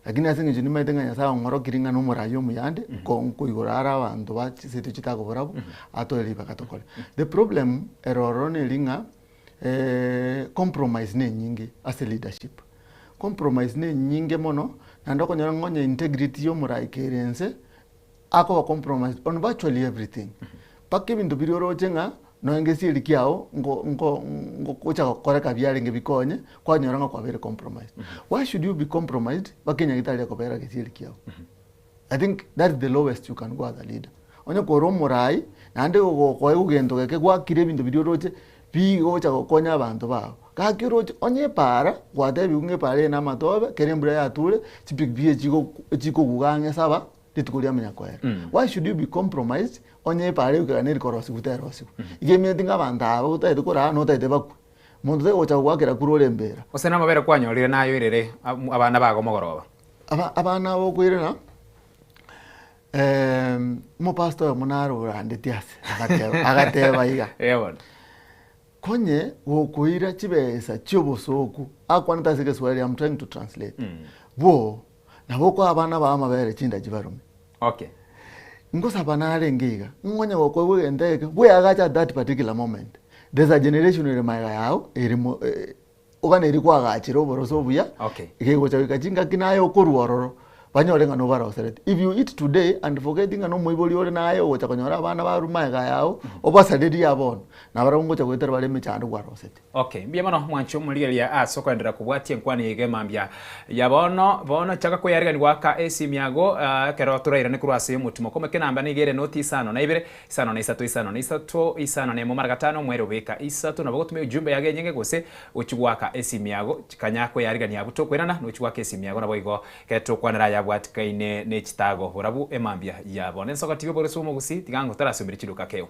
Speaker 15: Lakini ase eng'encho nimaete ng'a Nyasae ong'orokirie ng'a nomorai omuyande, nko nkoigora are abanto ba chiseto chitakoborabwo, atoe ribaga tokore. The problem ere ororo neri ng'a compromise nenyinge ase leadership. Compromise nenyinge mono, naende okonyora ng'a onye integrity ya omorai kere inse, akoba compromised on virtually everything. Mpaka ebinto biria oroche ng'a nonya ngesieri kiago nko nko ngocha gokoreka biarenge bikonye, kwanyora ng'a kwabeire compromised. Why should you be compromised mpaka enyagitari ekobera gesieri kiago? I think that is the lowest you can go as a leader. Onye kore omorai, naende gokoegwa gento geke gwakire ebinto biria oroche bigocha gokonya abanto bago. Gaki oroche onye epaara, gwatebiwu ng'a epaara eye namatobe, kera embura yature, chipikipiki echigo echikoguga ang'e saba, rituko riamanya koera. Why should you be compromised onye epaara egoikera neri korosigwa terosigwa. Iga emineti ng'a abanto aba otagete koraa notagete bakwe. Monto tari gocha gogoakera kura ore embera.
Speaker 2: Gose namabere kwanyorire nayoirere abana bago mogoroba.
Speaker 15: Aba abana aba okoirera omopastor oyomo nare orandetie ase agateba agateba iga.
Speaker 2: Eeh bono.
Speaker 15: Konye gokoira chibesa chi'obosooku, akwanete ase egeswahili, I'm trying to translate, boo, nabo okoa abana bao amabere chinda chibarume.
Speaker 2: Okay.
Speaker 15: Ngosaba narenge iga, ng'a onye gokoegwa egento eke, bweagache at that particular moment. There's a generation ere magega yao, ere mo eh, oganeiri koagachera oboroso obuya,
Speaker 2: Okay.
Speaker 15: gegocha goika chingaki naye okorwa ororo. Banyore ng'a nobarosereti. If you eat today and forget ng'a nomoibori ore naye ogocha konyora abana barure magega yao, obasarerie aa bono, nabarabwo ngocha goetera bare emechando kwaroseti.
Speaker 2: Okay, mbuya mono mwanche omorigereria ase okoenderera kobwatia enkwana eye iga emambia ya bono. Bono chaka koyarigani goaka esimi yago ekero torairane korwa ase omotimo. Komeke enamba nigo ere noti isano na ibere, isano na isato, isano na isato, isano na emo mara gatano, omwere obeka isato. Nabo ogotumia ujumbe yago enyinge gose gochia goaka esimi yago. Kanya koyarigania abwo tokoirana nochia goaka esimi yago naboigo Ekero tokwanera ayabwatikaine ne chitaago borabu emambia ya bono. Ensoga tiga oborosio bw'omogusii, tiga ng'o tarasomire chiduka keo.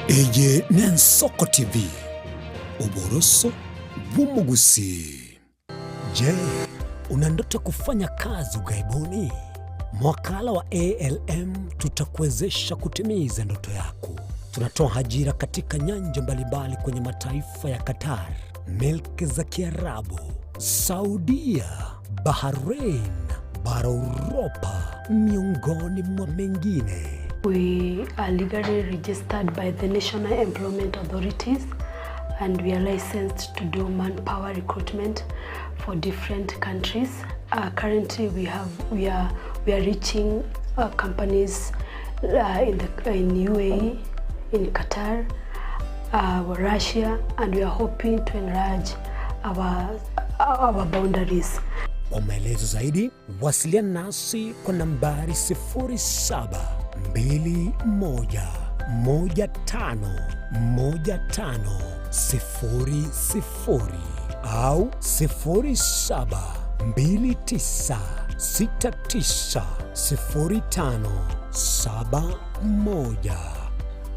Speaker 1: Eye n'Ensoko TV, oboroso bw'omogusii. Je, una ndoto ya kufanya kazi ughaibuni? Mwakala wa ALM tutakuwezesha kutimiza ndoto yako. Tunatoa ajira katika nyanja mbalimbali kwenye mataifa ya Qatar, milki za Kiarabu, Saudia, Bahrain, bara Uropa, miongoni mwa mengine.
Speaker 16: We are legally registered by the National Employment Authorities and we are licensed to do manpower recruitment for different countries. Uh, currently we have we are we are reaching uh, companies uh, in the in UAE, in Qatar, uh, Russia and we are hoping to enlarge our, our boundaries.
Speaker 1: Kwa maelezo zaidi wasiliana nasi kwa nambari 0721151500 au 0729690571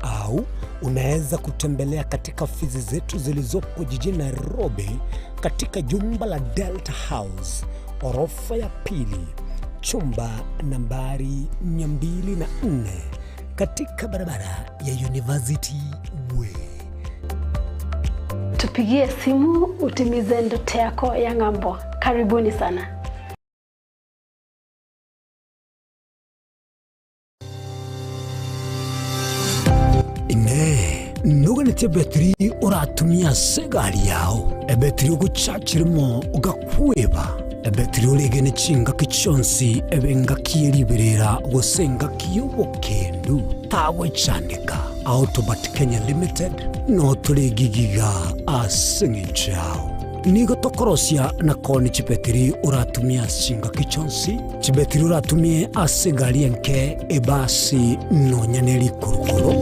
Speaker 1: au unaweza kutembelea katika ofisi zetu zilizopo jijini Nairobi katika jumba la Delta House orofa ya pili chumba nambari 204 katika barabara ya University Way.
Speaker 16: Tupigie simu utimize ndoto yako ya ng'ambo. Karibuni sana.
Speaker 1: Inee! Noganetie ebetiri oratumie ase egari yao, ebetiri ogochachiremo ogakweba, ebetiri oregene chingaki chionsi ebe engaki ye riberera gose engaki y'obokendu? Tagwechandeka. Autobat Kenya Limited notore egigiga ase eng'encho yao. Nigo tokorosia na koonia chibetiri oratumie ase chingaki chionsi, chibetiri oratumie ase egari enke, ebasi, nonya ne rikurukuru.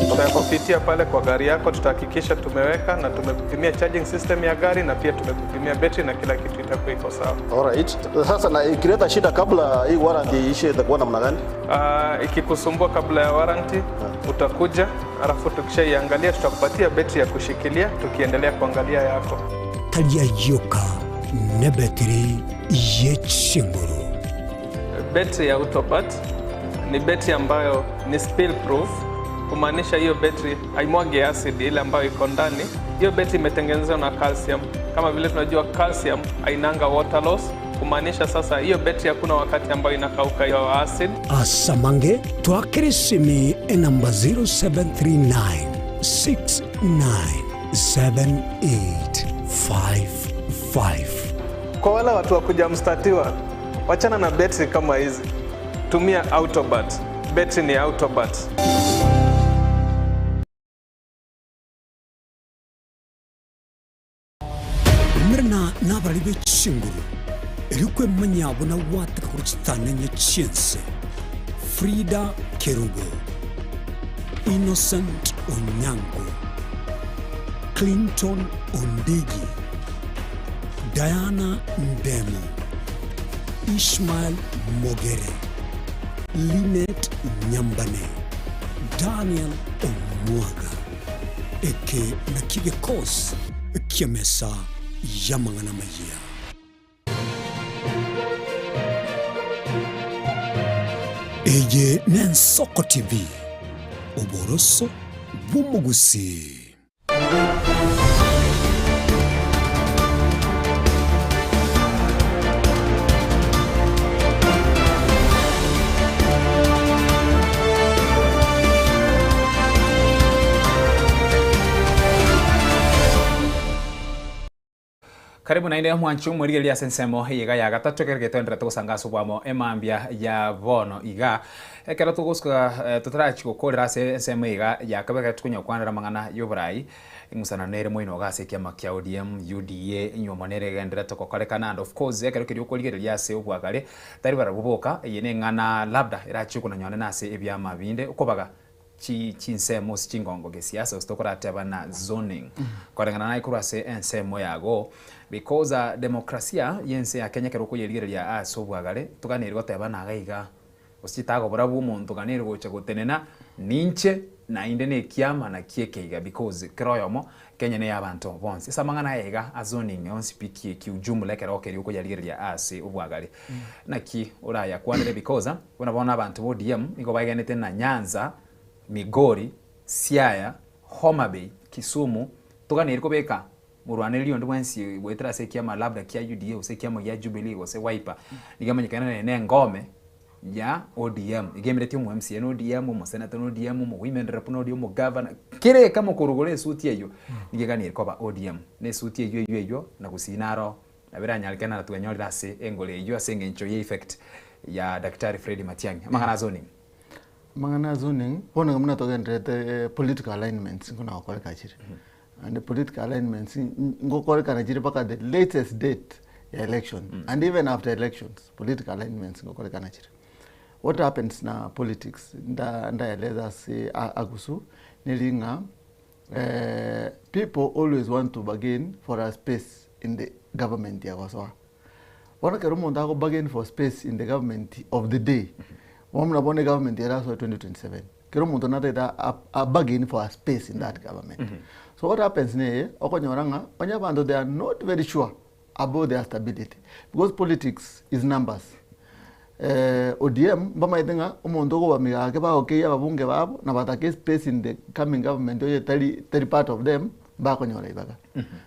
Speaker 17: Tutakupitia pale kwa gari yako, tutahakikisha tumeweka na tumekupimia charging system ya gari na pia tumekupimia betri na kila kitu itakuwa iko sawa.
Speaker 18: Alright. Sasa na ikileta shida kabla hii warranty iishe itakuwa namna gani?
Speaker 17: Ikikusumbua kabla ya warranty utakuja, alafu tukishaiangalia tutakupatia betri ya kushikilia tukiendelea kuangalia yako.
Speaker 1: Tari ayioka nebetiri ye chinguru.
Speaker 17: Betri ya Autobat ni betri ambayo ni spill proof, kumaanisha hiyo betri haimwagi acid ile ambayo iko ndani. Hiyo betri imetengenezwa na calcium. Kama vile tunajua calcium hainanga water loss, kumaanisha sasa hiyo betri hakuna wakati ambayo inakauka hiyo acid.
Speaker 1: Asamange twakere esimi enamba 0739 697855.
Speaker 17: Kwa wale watu wa kuja mstatiwa, wachana na betri kama hizi, tumia Autobat. Betri ni Autobat.
Speaker 1: Umerana nabarari be chinguru, erio kwemanyia buna gwateka korwa chitanenye chi'ense. Frida Kerubo, Innocent Onyango, Clinton Ondigi, Diana Ndemo, Ishmael Mogere, Linet Nyambane, Daniel Omwaga. Eke nakio gekosi ki'emesa y'amang'ana amayia. Eye n'Ensoko TV, oboroso bw'omogusii.
Speaker 2: Karibu naende mwanche omorigereria ase ensemo eye iga ya gatato ekero getoenderete gosanga ase obwamo emambia ya bono iga. Ekero togosuka totarachia gokorera ase ensemo eye iga ya kabere ekero tokonya gokwanera amang'ana y'oborai, eng'usana nere moino iga ase ekiama kia ODM, UDA, enywomo nere egenderete gokorekana and of course ekero keria okorigereria ase obwagare tari barabwo boka, eye neng'ana labda erachie konanywa na ase ebiama binde okobaga chi chinsemo ase chingongo gesiasa gose tokorateba na zoning koreng'ana naye korwa ase ensemo yago because demokrasia yense ya Kenya ekero okoyerigereria ase obwagare toganeiri goteba naga iga gose chitagobora bwa omonto oganeire gocha gotenena ninche naende na ekiama naki eke iga because kera oyomo Kenya neya abanto bonsi ase amang'ana aya iga a zoning onsi pi ki kiujumla ekero keria okoyarigereria ase obwagare naki orayakwanere because Buna bono abanto ba ODM nigo baegenete na Nyanza, Migori, Siaya, Homa Bay, Kisumu, toganeiri kobeka morwanereri onde bwensi goetera ase ekiama labda kia UDA gose ekiama gia Jubilee gose Wiper nigo emanyekane nere nengome ya ODM. Iga emereti omo MCA na ODM, omosenator na ODM, omo women rep na ODM, omogavana, kera ekemo korwa igoro esuti eywo nigo eganeiri koba ODM. Na esuti eywo eywo eywo na gusii naro Nabo eranyarekane na twenyorire ase engoro eyio ase engencho ye effect ya Daktari Fred Matiang'i. Amang'ana a zoning.
Speaker 15: Amang'ana a zoning, bono iga buna togendererete political alignments nkona gokoreka chire. And political alignments ngokorekana chire mpaka the latest date ya election and even after elections political alignments ngokorekana chire. What happens na politics nda ndaeleza ase agusu neri ng'a People always want to bargain for a space in the government ya gosoa. Bono ekero omonto ago bargain for space in the government of the day, bono buna bono egovernment erasoe 2027, kera omonto natagete a bargain for a space in that government. So what happens neye, okonyora ng'a onye abanto they are not very sure about their stability because politics is numbers. ODM mbamaete ng'a omonto okobamiga ake bagokeyia ababunge babo na batake space in the coming government oye tari tari part of them mbakonyora ibaga.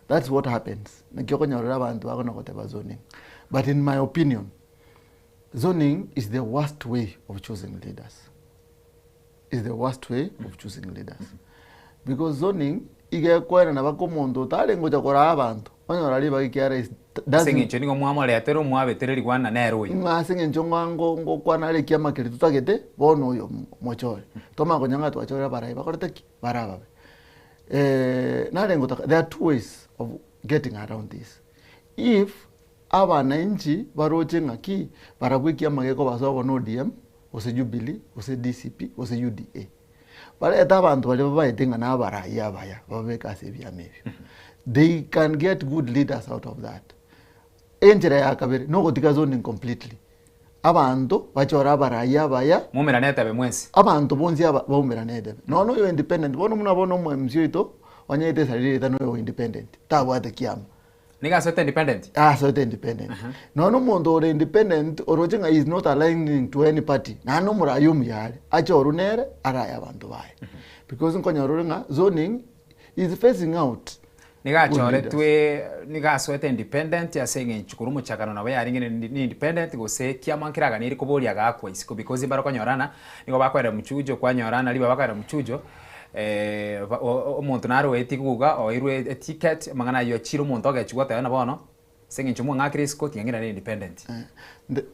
Speaker 15: That's what happens. Naki okonyorera abanto bakona goteba zoning. But in my opinion, zoning is the worst way of choosing leaders. Is the worst way of choosing leaders. Because zoning iga ekoenana baka omonto otarenge gocha koraa abanto onyora ribaga ekiagera is
Speaker 2: Ase eng'encho nigo mwamoretera omwabetereri kwana nere oyo.
Speaker 15: Ng'a ase eng'encho ng'a ngo ngokwana are ekiama keria totagete bono oyo mochore. Tomanye konya ng'a twachorire abarai bakorete ki? Bare ababe. Narenge gotaka there are two ways of getting around this. If abananchi baroche ng'aki barabwo ekiama gekobasoa bono ODM gose Jubilee gose DCP gose UDA. Barete abanto baria babaete ng'a nabarai abaya bababeke ase ebiama ebio. They can get good leaders out of that. Enchera ya kabere nogotiga zoning completely. Abanto bachore abarai abaya.
Speaker 2: Moumerane etebe mwensi.
Speaker 15: Abanto bonsi aba baumerane etebe. Nonya oyo independent bono buna bono omo MC oito onye esari rieta noyo independent tabwate kiama.
Speaker 2: Nigo asoete independent?
Speaker 15: Asoete independent. Nonya omonto ore independent oroche ng'a he is not aligning to any party, naende omoraia omuya are, achorwe nere araye abanto baye. Because nkonyora ore ng'a zoning is phasing out
Speaker 2: Nigo achoretwe, nigo asoete independent ase eng'encho korwa omochakano nabo yarenge ne independent gose kiama nkeraganeri koboria agakwa isiko because mbare okonyorana, nigo bakoera mchujo kwanyorana ribaga bakoera mchujo. Omonto nare oetigwe iga oeirwe eticket, amang'ana ayio achire omonto ogechigwa oteba buna bono, ase eng'encho mwang'akire isiko tiga ng'irane independent.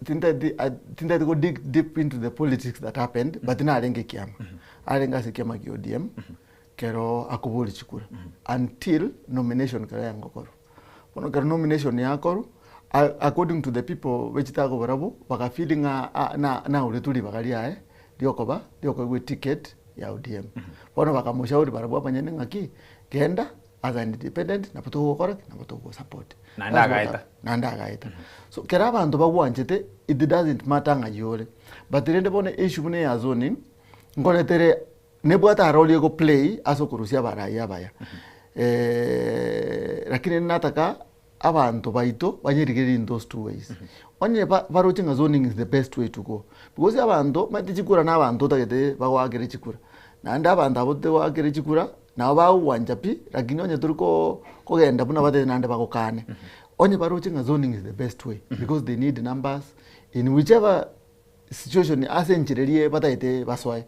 Speaker 15: Tintageti tintageti go dig deep into the politics that happened but narenge ekiama, arenge ase ekiama kia ODM kero akoboria chikura until nomination kero yangokorwa. Bono ekero nomination yakorwa, according to the people bechete barabwo baga feel ng'a nauretwe ribaga riaye riokoba riokoegwa eticket ya ODM. Bono bakamoshauri barabwo abanyene ng'aki, genda as an independent nabo togokora ki? Nabo togogosupport.
Speaker 2: Naende agaeta.
Speaker 15: Naende agaeta. So kera abanto bagwanchete it doesn't matter ng'ai ore. But rende bono issue buna eya zoning, nkoretere nebwate a role ego play ase okorusia abarai abaya. Lakini nataka abanto baito banyerigererie in those two ways. Onye ba baroche ng'a zoning is the best way to go, because abanto omanyete chikura na abanto otagete bagoakere chikura. Naende abanto abwo togoakera chikura, nabo bagogwancha pi, lakini onye tori ko kogenda buna batagete naende bagokane. Onye baroche ng'a zoning is the best way, because they need numbers in whichever situation ase enchera eria batagete basoe,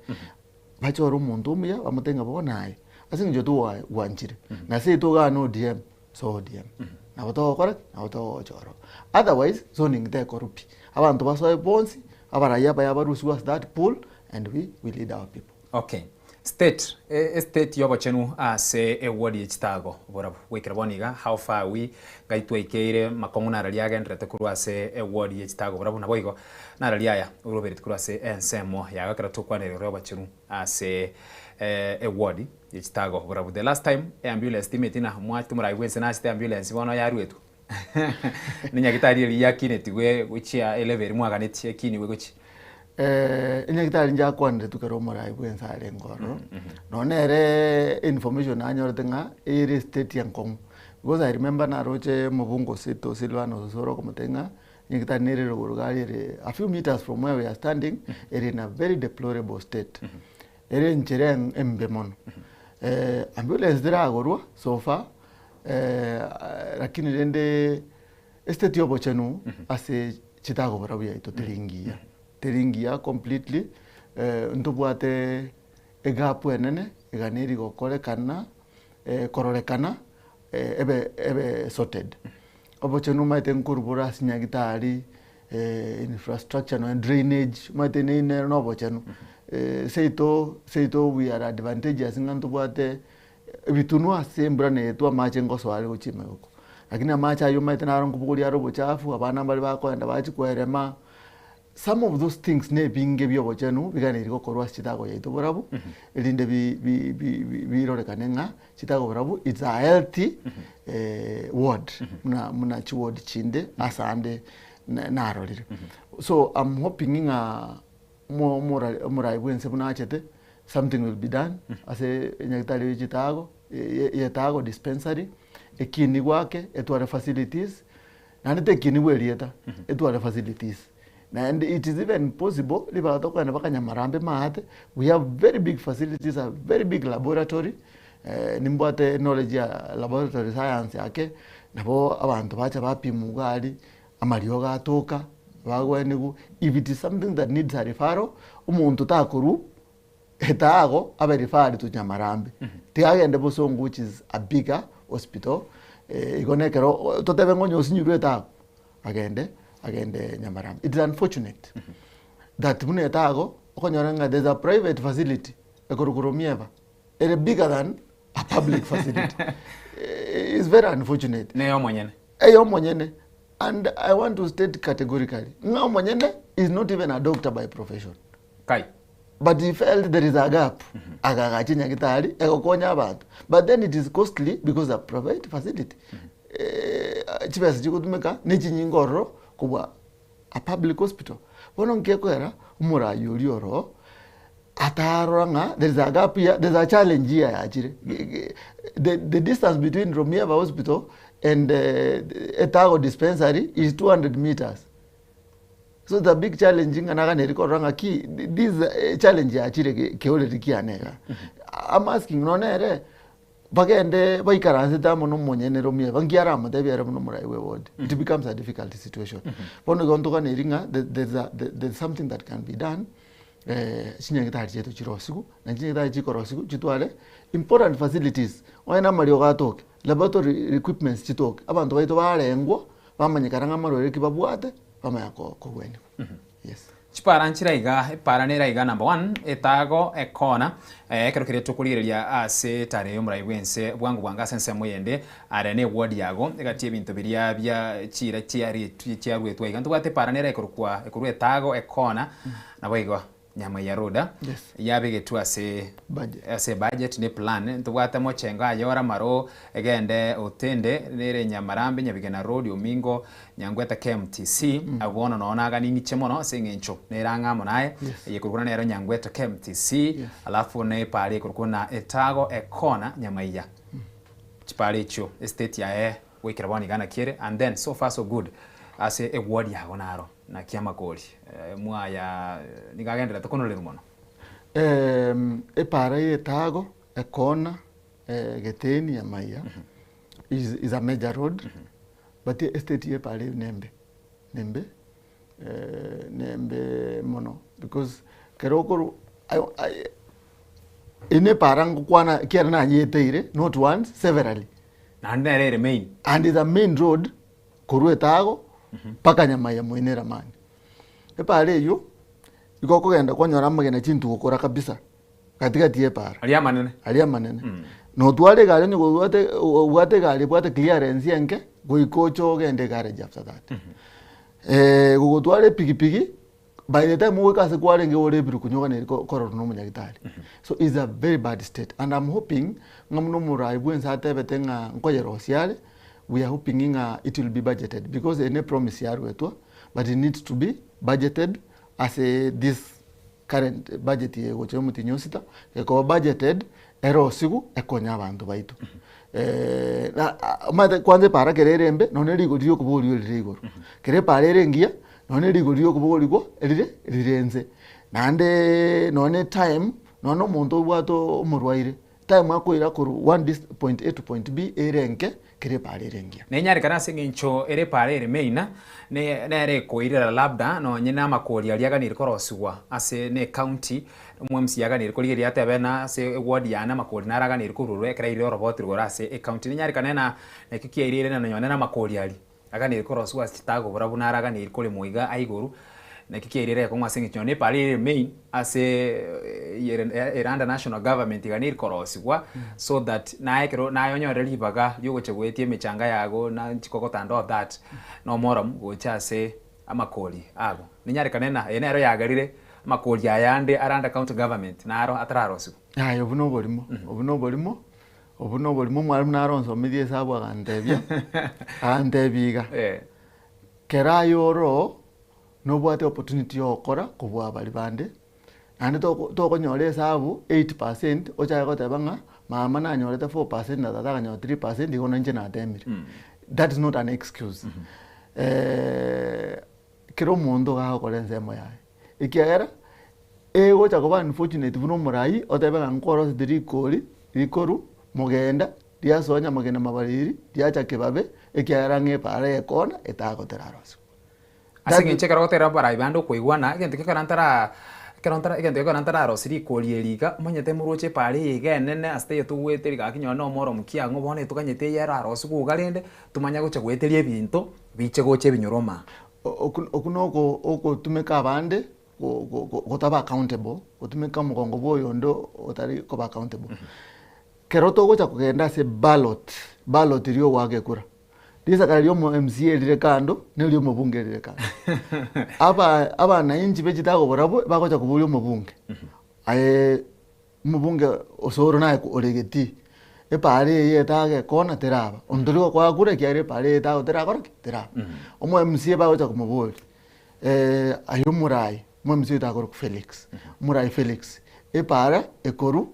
Speaker 15: bachore omonto omuya bamotebie ng'a bono aye, ase eng'encho twa gwanchire, na ase intwe igaa na ODM, so ODM. Nabo togokora ki? Nabo togochora. Otherwise, zoning tekorwa pi. Abanto basoe bonsi, abaraia abaya barusigwe ase that pool and we we lead our people.
Speaker 2: Okay. State, estate y'obochenu ase eward ye chitago borabu. Goikera bono iga, how far are we? Ngai twaikeire makong'u nararia agenderete korwa ase eward ye chitago borabu naboigo nararia aya oroberetie korwa ase ensemo yago ekero tokwanera igoro y'obochenu ase eward ye chitago borabu. The last time eambulance timeti na mwachete morayi bwense nachete ambulance bono yaruetwe Nenyagitari eria yakinetigwe gochia elevel mwaganetie ekinigwe gochia.
Speaker 15: Enyagitari njakwaneretwe kero omorai bwense arenge ororo, nonye nere information nanyorete ng'a ere estate enkong'u, because I remember naroche omobunge oseto Silvanus Osoro okomotebia ng'a enyagitari nere rogoro iga aria ere a few meters from where we are standing, ere in a very deplorable state, ere enchera embe mono. Ambulance teragorwa so far. Lakini rende estate y'obochenu ase chitagobora buya yaito teri ngiya, teri ngiya completely, ntobwate egap enene eganeri gokorekana kororekana ebe ebe sorted. Obochenu omanyete nkorwa bore ase nyagetari, infrastructure nonye drainage omanyete nere na obochenu. Seito seito we are advantageous ng'a ntobwate Ebitunwa ase embura netwa amache ngosoa are gochia emegoko, lakini amache aywo omanyete naro nkobogoria are obochafu, abana mbare bakoenda bachia kwerema, some of those things na ebinge bia obochenu biganeiri gokorwa ase chitago yaito borabu, erinde bi bi bi birorekane ng'a chitago borabu it's a healthy ward buna buna chiward chinde ase ande narorire. So am hoping ng'a omo omora omorai bwense buna achete. Something will be done ase enyagitari ye chitago ye Etago dispensary, ekinigwe ake etware facilities, naende tekinigwe erieta, etware facilities. Naende it is even possible ribaga tokogenda mpaka Nyamarambe maate, we have very big facilities, a very big laboratory, nimbwate knowledge ya laboratory science ake, nabo abanto bacha bapimwa iga aria, amariogo atoka, bagwenigwe, if it is something that needs a referral, omonto takorwa etago abe referred to Nyamarambe, tiga agende Bosongo which is a bigger hospital, igo nekero totebe ng'a onye osinyirwe etago, agende agende Nyamarambe. It is unfortunate that buna etago, okonyora ng'a there is a private facility ekorokwa Romieva, ere bigger than a public facility. It's very unfortunate.
Speaker 2: Neye omonyene.
Speaker 15: Eye omonyene and I want to state categorically ng'a omonyene is not even a doctor by profession.
Speaker 2: Kai.
Speaker 15: But he felt there is a gap akagacha enyagitari egokonya abanto but then it is costly because a private facility eh, chibesa chigotumeka nechinyinga ororo kobua a public hospital. Bono nkekoera omorai oria oroo atarora ng'a there is a gap here, there is a challenge here yachire. The, the distance between Romieva Hospital and Etago Dispensary is 200 meters. So it's a big challenge ng'a naganeri korora ng'a ki this challenge yachire keoreri kiane iga. I'm asking nonye nere bagende baikaransete amo na omonyene Romieva nki aramotebie ere buna omorai bwe ward. It becomes a difficult situation. Bono igo ntoganeri ng'a there's a there's something that can be done chinyagitari chiaito chirosigwe, na chinyagitari chikorosigwa chitware important facilities, onye na amariogo atoke, laboratory equipments chitoke, abanto baito barengwa, bamanyekana ng'a amarwaire ki babwate, bamanya kogweniwa, yes.
Speaker 2: Chipara nchire iga, epara nere iga number one, etago ekona, ekero keria tokorigereria ase etare y'omorai bw'ense bwango bwango ase ensemo eyende, are ne eward yago, egati y'ebinto biria bia chiira chiaretwe chiaruetwe iga. Ntobwate epara nere ekorokwa ekorwa etago ekona, naboigo Nyamaiya Road,
Speaker 15: Yes.
Speaker 2: yabegetwe ase
Speaker 15: Budget.
Speaker 2: ase ebudget ne eplan, ntobwate mochengo ayore amaro, egende Otende, nere Nyamarambe, Nyabigena Road, Omingo, Nyangwete KMTC, abwo bono noo naganing'iche mono ase eng'encho nere ang'e amo naye,
Speaker 15: Yes.
Speaker 2: eye ekorokwa nero Nyangwete KMTC,
Speaker 15: Yes.
Speaker 2: alafu na epara ekorokwa na Etago Ekona Nyamaiya. Chipara echio estate yaye goikera bono iga naki ere and then so far so good ase eward yago naro naki amakori mwaya nigo agendererete konorerwa mono.
Speaker 15: Epara ya etago, ekona, geteni ya maiya is is a major road but estate ya epara eywo nembe, nembe nembe mono because ekero okorwa eye na epara ngokwana ekiagera nayeteire not once severally.
Speaker 2: Naende nere ere main.
Speaker 15: And is a main road korwa etago mpaka nyamaiya moino eramani. Epara eywo igo okogenda kwanyora amagena chintugokora kabisa gatigati ya epara.
Speaker 2: Aria amanene.
Speaker 15: Aria amanene. Notware egari onye kobwate obwate egari ebwate clearance enke goika oche ogende egarage after that. Gogotwara epikipiki by the time ogoika ase kwarenge ore ebiruku nyoganeri kororwa na omonyagitari. So is a very bad state and I'm hoping ng'a buna omorai bwa ense atebete ng'a nkoyerosia are, we are hoping ng'a it will be budgeted because eye ne promise yaruetwa but it needs to be budgeted ase this current budget eye egocha ya omotienyi o sita, ekoba budgeted erosigu ekonye abanto baito. Na omanyete kwanza epara ekero ere embe nonye na rigori ria okobogoria rire igoro, ekero epara ere engiya nonye na rigori ria okobogorigwa rire rire nse. Naende nonye time nonye na omonto obwate omorwaire time akoira korwa one dis point A to point B ere enke kera epara ere engiya.
Speaker 2: Nenyarekane ase eng'encho ere epara ere main ne nere ekoirera labda nonye na amakori aria aganire korosigwa ase ne ecounty omo MCA aganire korigereria atebe na ase eward yane amakori naro aganire korurwa ekero airire oroboti rogoro ase ecounty. Nenyarekane na nakio kiairire na nonye na amakori aria aganire korosigwa ase chitagobora buna are aganire koremwa iga aigoro naki kiairire ekong'u ase eng'encho nonye epara ere main ase ere under national government iga neri korosigwa so that naye ekero naye onyore ribaga riogocha goetia emechanga yago na chikogota and all that na omoromu gocha ase amakori ago. Nenyarekane ng'a eye nero yagerire amakori aya ande are under county government naro atararosigwa.
Speaker 15: Yaya obwo noborimo, obwo noborimo, obwo noborimo omwalimu naro onsometie esabu agantebia, agantebia iga, kera aye oro nobwate opportunity ya ogokora kobua baria bande, naende toko tokonyora esabu 80% ochake goteba ng'a mama nanyorete 4% na tata akanyora 3% igo nainche natemire. That is not an excuse. Kera omonto iga agokora ensemo yaye, ekiagera egocha koba unfortunate buna omorai otebe ng'a nkorosete rikori rikoru mogenda riasoa nyamagena mabariri riacha kebabe ekiagera ng'a epara yekona etagotera arosiwe.
Speaker 2: Ase eng'encho ekero ogotera abarai bande okoigwana, egento gekogera ntara ekero ntara egento gekogera ntararosia rikori eri iga, omanyete moroche epara eye iga enene ase taiyo togoeteri gaki nonye na omoro omokia ang'o bono etoganyete eye erarosigwe iga rende, tomanye gocha goeteria ebinto biche gocha ebinyoro maa.
Speaker 15: Okwo okwo na oko ogotumeka abande go- go- go- gotaba accountable, gotumeka omogongo bwa oyonde otari koba accountable. Kero togocha kogenda ase ballot, ballot eria ogoaka ekura, risakara ria omo MCA rire kando, na eria omobunge rire kando. Aba abanainchi be chitago barabwo bagocha koboria omobunge, aye omobunge osoro naye ore getii, epara eye etaga ekona teraba, onde tori gokoa kura ekiagera epara eye etago terakora ki? Teraba. Omo MCA bagocha komoboria aye omorai, omo MCA oito akorokwa Felix, omorai Felix, epara ekorwa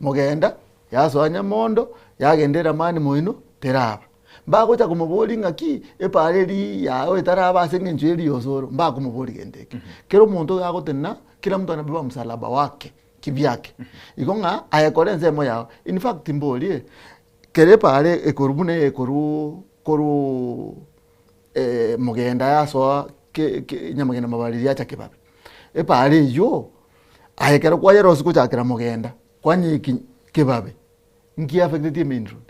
Speaker 15: mogenda yasoa nyamondo, yagenda eramani moino teraba. Mbagocha komoboria ng'aki epara eria yago etaraba ase eng'encho eria osoro, mbakomoboria gento ekio. Kera omonto iga agotenena, kila mtu anabeba msalaba wake kivyake. Igo ng'a aye kora ensemo yago, in fact mborie, kera epara ekorwa buna ekorwa korwa mogenda yasoa ke ke nyamagena mabariri yacha kebabe, epara eywo, aye ekero kwayerosia gochakera mogenda, kwanyeki kebabe, nki affecteti emain road?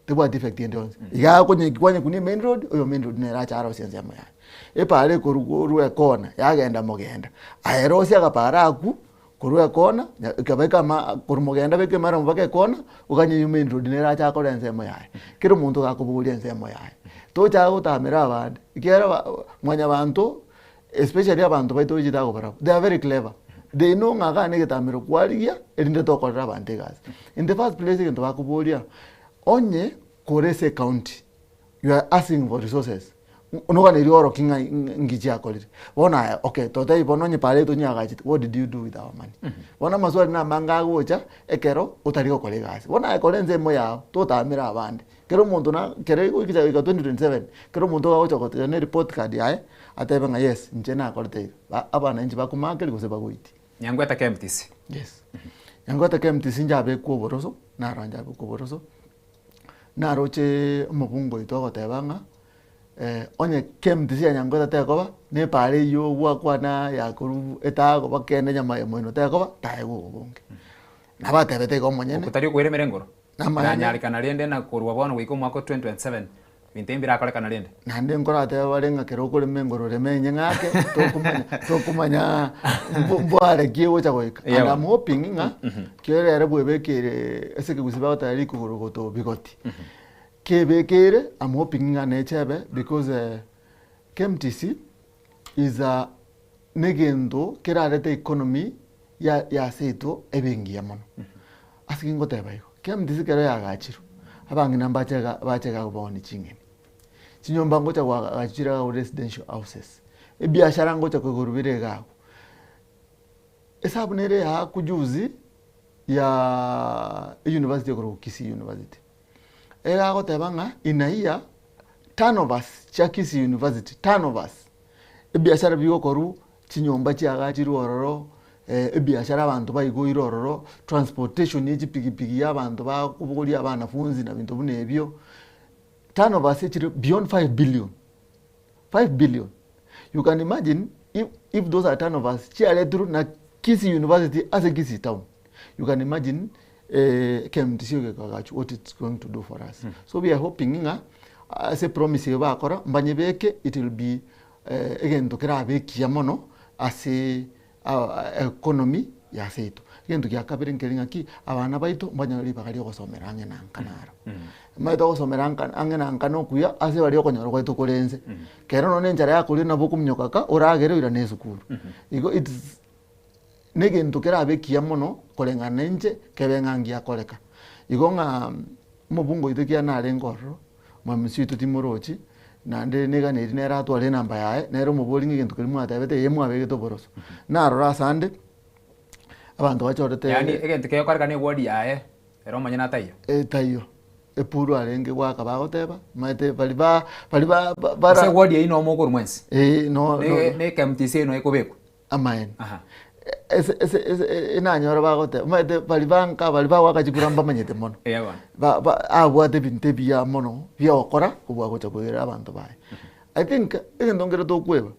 Speaker 15: Tebwati effect ende yonsi. Iga akonyeki kwanyekuna emain road, oyo main road nere ache arosie ensemo yaye. Epara ekorwa korwa ekona, yagenda mogenda, aye rosia agapara akwo, korwa ekona, nya ekabeka ama korwa mogenda beka emaramo mpaka ekona, oganye eywo main road nere ache akore ensemo yaye. Kera omonto iga akobogoria ensemo yaye. Tochaka gotamera abande, ekiagera ba mwanyabanto, especially abanto baito gochia tagobarabwo, they are very clever. They know ng'a iga negetamero kwarigia, erinde tokorera abanto egasi. In the first place egento bakoboria, onye kore ase ecounty, you are asking for resources, noganeirie orokie ng'a nki chiakorire. Bono aye okay, totebi bono onye pare tonyagachete, what did you do with our money? Bono amaswali na amange agocha, ekero otari gokora egasi. Bono aye kora ensemo yago, totamera abande. Kera omonto na kere goika 2027, kera omonto iga agocha goteba ne report card yaye, atebe ng'a yes, inche nakorete iga, ba abananchi bakomakeria gose bagoitie.
Speaker 2: Nyangweta KMTC.
Speaker 15: Yes. Nyangweta KMTC njabekwe oboroso, naro njabekwe oboroso, naroche omobunge oito ogoteba ng'a onye KMTC ya Nyangweta tekoba, na epaara eywo gwakwana ya korwa etagoba kende nyama ya moino tekoba, taegwa obobunge. Nabo atebete igo omonyene.
Speaker 2: Oko tari okoiremera engoro?
Speaker 15: Namaene.
Speaker 2: Eranyarekana rende na korwa bono goika omwaka o 2027, ebinto ebi mbirakorekana rende?
Speaker 15: Naende nkoratebe bare ng'a kero okorema engoro rema enye ng'ake, tokomanya tokomanya mbo mbware ki egocha goika. And
Speaker 2: Ewa.
Speaker 15: I'm hoping ng'a kero ere bwebekeire ase ekegusii bagoteba rikogoro goto bigoti. Kebekeire, I'm hoping ng'a nechebe because KMTC is a negento kerarete economy ya ya seito ebe engiya mono. Ase ki ngoteba igo? KMTC ekero yagachirwe, abang'ina mbache iga bache iga baonie ching'eni, chinyomba ngocha goagachwa chire iga residential houses, ebiashara ngocha koigorwa bire iga abwo. Esabu nere yaakwa juzi ya university ekorokwa Kisii University, egagoteba ng'a in a year turnovers chia Kisii University, turnovers, ebiashara bigokorwa, chinyomba chiagachirwe ororo, ebiashara abanto baigoire ororo, transportation ya echipigipigi ya abanto bakobogoria abanafunzi na binto buna ebio, turnovers echire beyond 5 billion, 5 billion. You can imagine if, if those are turnovers chiaretirwe na Kisii University ase Kisii town, you can imagine KMTC egekagachwa what it's going to do for us. So we are hoping ng'a ase promise eye bakora mbanyebeke it will be egento kerabe ekiya mono ase economy ya seito. Egento gia kabere nkeri ng'aki abana baito mbanyore ribaga ria ogosomera ang'e na nka naro. Omanyete ogosomera nka ang'e na nka nokuya ase baria okonyora gwaito kore nse. Kero nonye enchara yakoria nabo okominyoka ka oragere oirane esukuru. Igo it's negento kerabe ekiya mono koreng'ana na inche kebe ng'a ngiakoreka. Igo ng'a omobunge oito ekiagera narenge ororo, omomisi oito timorochi, naende neganeiri nere atware enamba yaye, nere omobori ng'a egento keria mwatebete ee mwabegete oboroso. Narora asande, abanto bachorete.
Speaker 2: Yaani egento kegokoreka na eward yaye ere omonyene ataiyo?
Speaker 15: Etaiyo, epuru arenge goaka bagoteba, omanyete baria ba baria ba ba bara.
Speaker 2: Ase eward eyio nomo okorwa mwensi?
Speaker 15: Eeh no no.
Speaker 2: Ne KMTC eye noyo ekobekwa?
Speaker 15: Amaene. Ase ase ase nanyora bagoteba, omanyete baria ba nka baria bagoaka chikura mbamanyete mono.
Speaker 2: Eeh bono.
Speaker 15: Ba ba abwate ebinto ebiya mono bia gokora kobua gocha koirera abanto baye. I think egento nkere tokweba,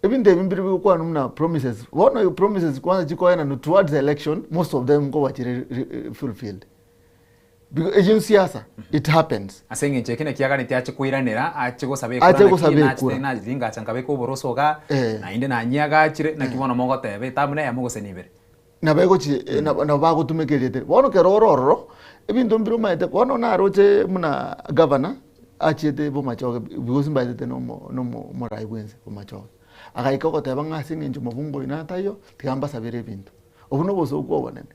Speaker 15: ebinto ebi mbire bigokwanwa buna promises, bono promises kwanza chikoenanwa towards the election, most of them nkoba chire fulfilled. Because eyio nsiasa, it happens.
Speaker 2: Ase eng'encho eke naki aganetie ache koiranera, ache gosaba ekura
Speaker 15: Ache
Speaker 2: naki
Speaker 15: gosaba
Speaker 2: nachete
Speaker 15: ekura.
Speaker 2: nachete ngacha nkabeka oboroso igaa,
Speaker 15: Eh.
Speaker 2: naende nanyiagachire, naki bono mogoteba etamu neyemo gose nibere.
Speaker 15: Nabo egochi nabo nabo bagotumeka erieta eri. Bono ekero ore ororo, ebinto mbire omanyete, bono naroche buna gavana, achiete bomachoge because mbaetete na omo na omo omorai bwense bomachoge. Agaika ogoteba ng'a ase eng'encho mobunge oyo nataiyo, tiga mbasabere ebinto. Obwo na obosoku obonene.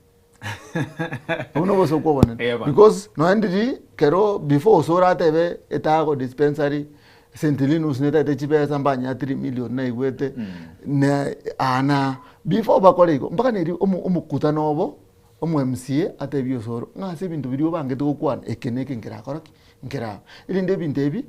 Speaker 15: Obwo na obosoku obonene.
Speaker 2: Eeh bono.
Speaker 15: Because nonya ndiri kero before osore atebe etago dispensary, St Linus netaete chibesa mbanyia 3 million naigwete, na aa na before bakore igo mpaka neri omo omokutano obo, omo MCA atebie osoro ng'a ase ebinto biria obangete gokwana eke na eke nkerakora ki? Nkeraba. Erinde ebinto ebi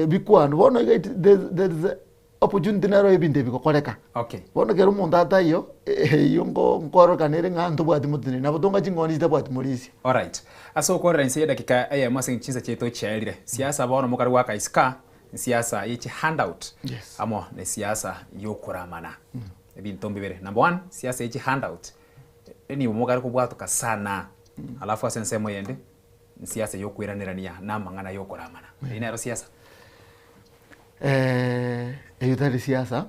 Speaker 15: bikwanwe bono iga it there there is a opportunity nero ebinto ebi gokoreka.
Speaker 2: Okay.
Speaker 15: Bono kero omonto ataiyo, eyio nko nkororekana ere ng'a ntobwati moteneneri, nabo tonga ching'ondi chitabwati morisia.
Speaker 2: Alright. Ase okorera inse y'edakika eyemo ase chinsa chiaito chiaerire, siasa bono mokare goaka isika, siasa ye chihandout
Speaker 15: Yes.
Speaker 2: amo ne siasa y'okoramana. Ebinto mbibere. Number one, siasa ye chihandout, enibo mokare kobwatoka sana. Alafu ase ensemo eyende, siasa y'okoiranerania na amang'ana y'okoramana. Eyio nero siasa.
Speaker 15: Eyio tari siasa,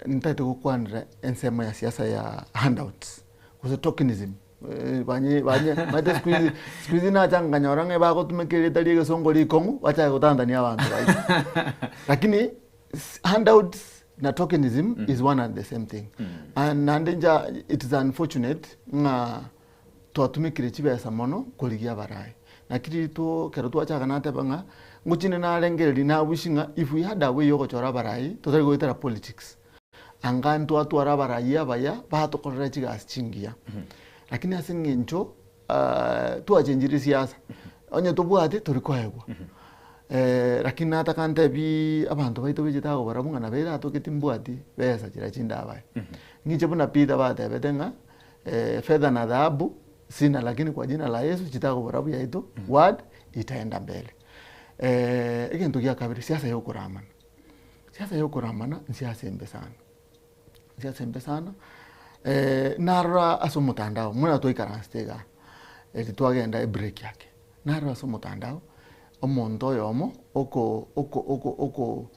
Speaker 15: ntagete gokwanera ensemo ya siasa ya handouts, gose tokenism, banye banye omanyete siku hizi siku hizi nacha nkanyora ng'a bagotumeka erieta ria egesongo rikong'u, bachake gotantania abanto baito. Lakini handouts na tokenism is one and the same thing. And naende inche it is unfortunate ng'a twatumekire chibesa mono korigia abarai. Naki riria two ekero twachaka nateba ng'a ngochinde narengereria na wish ng'a if we had a way ya ogochora abarai totari goetera politics, anga ntwatwara abarai abaya batokorera chigasi chingiya. Lakini ase eng'encho twachengirie siasa, onye tobwati tori koegwa. Lakini nataka ntebi abanto baito bechete agobarabwo ng'a nabo eratoke timbwati besa chiria chindabae. Ng'iche buna Peter batebete ng'a fedha na dhahabu sina lakini kwa jina la Yesu chitagobarabwo yaito word itaenda mbele. Egento gia kabere siasa ya okoramana, siasa ya okoramana nsiasa embe sana, nsiasa embe sana narora ase omotandao buna twaikaransete igaa, eri twagenda ebreak yake. Narora ase omotandao, omonto oyomo oko oko oko oko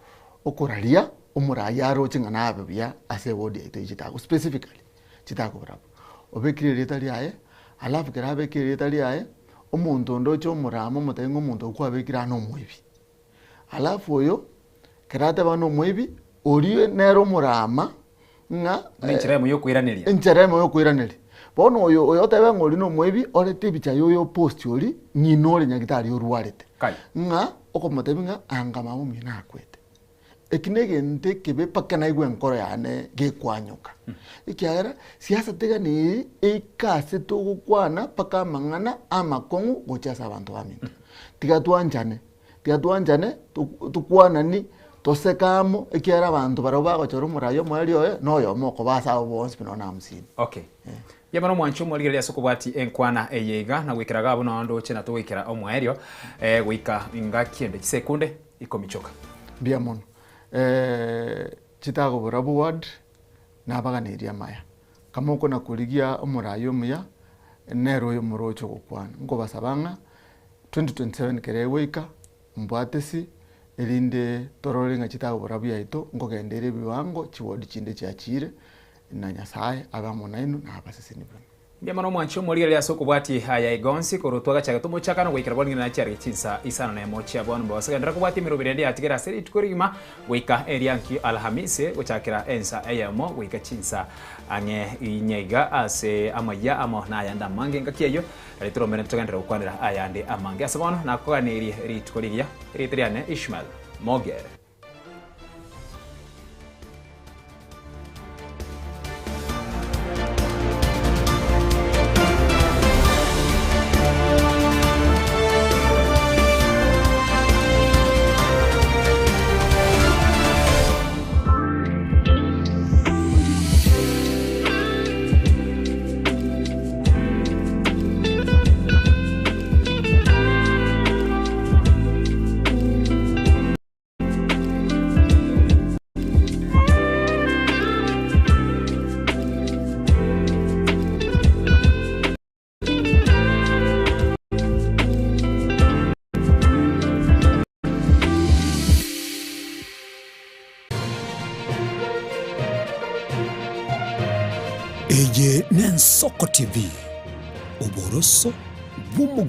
Speaker 15: okoraria omoraia aroche ng'a nabe buya ase eward yaito eye chitago specifically chitago barabwo. Obekire erieta riaye, alafu ekero abekire erieta riaye, omonto onde oche omorama omotebi ng'a omonto oyio kwabekire aa nomoibi. Alafu oyo, ekero ateba nomoibi, oria nere omorama ng'a
Speaker 2: Buna enchera eyemo yokoiraneria.
Speaker 15: Enchera eyemo yokoiraneria. Bono oyo oyotebe ng'a oria nomoibi, orete ebicha ya oyo post oria, ng'ina ore nyagitari orwarete.
Speaker 2: Kai.
Speaker 15: Ng'a okomotebia ng'a anga mama omino nakwete. Eki negento ekebe mpaka naigwe enkoro yane gekwanyoka. Ekiagera, siasa teganeri eike ase togokwana mpaka amang'ana amakong'u gochia ase abanto baminto. Tiga twanchane. Tiga twanchane, tokwanani, toseke amo, ekiagera abanto barabwo bagochora omoraia omoerio oye, na oyomo okoba ase abwo bonsi pi nonya na hamsini.
Speaker 2: Okay. Mbuya mono omwanchi omorigereria ase okobwati enkwana eye iga, na goikera iga abwo noo ndoche na togoikera omoerio, goika ngaki ende chisekunde ikomi chioka.
Speaker 15: Mbuya mono. Chitagobora ward, nabaganeirie amaya. Kama okona korigia omoraia omuya, nere oyo moroche ogokwana. Nkobasaba ng'a 2027 kere egoika, mbwatesi, erinde torore ng'a chitagobora buya yaito, nkogenda ere ebiwango, chiward chinde chiachire, na Nyasaye abe amo nainwe na abaseseni bwenu.
Speaker 2: Mbuya mono omwanchi omorigereria ase okobwatia aya iga onsi korwa twagachaka tomochakano goikera bono ng'ina chiarenge chinsa isano na emo chia bono mbobaso genderera kobwatia emeroberi ende yatigere ase rituko rigima goika eriankio Alhamisi gochakera ensa eyemo goika chinsa ang'e inye iga ase amayia amo nayande amange engaki eyio Aria toromere ntogenderere gokwanera ayande amange ase bono nakoganeirie rituko rigiya erieta riane Ishmael Mogere.
Speaker 1: Eye n'Ensoko TV, oboroso bw'omogusii.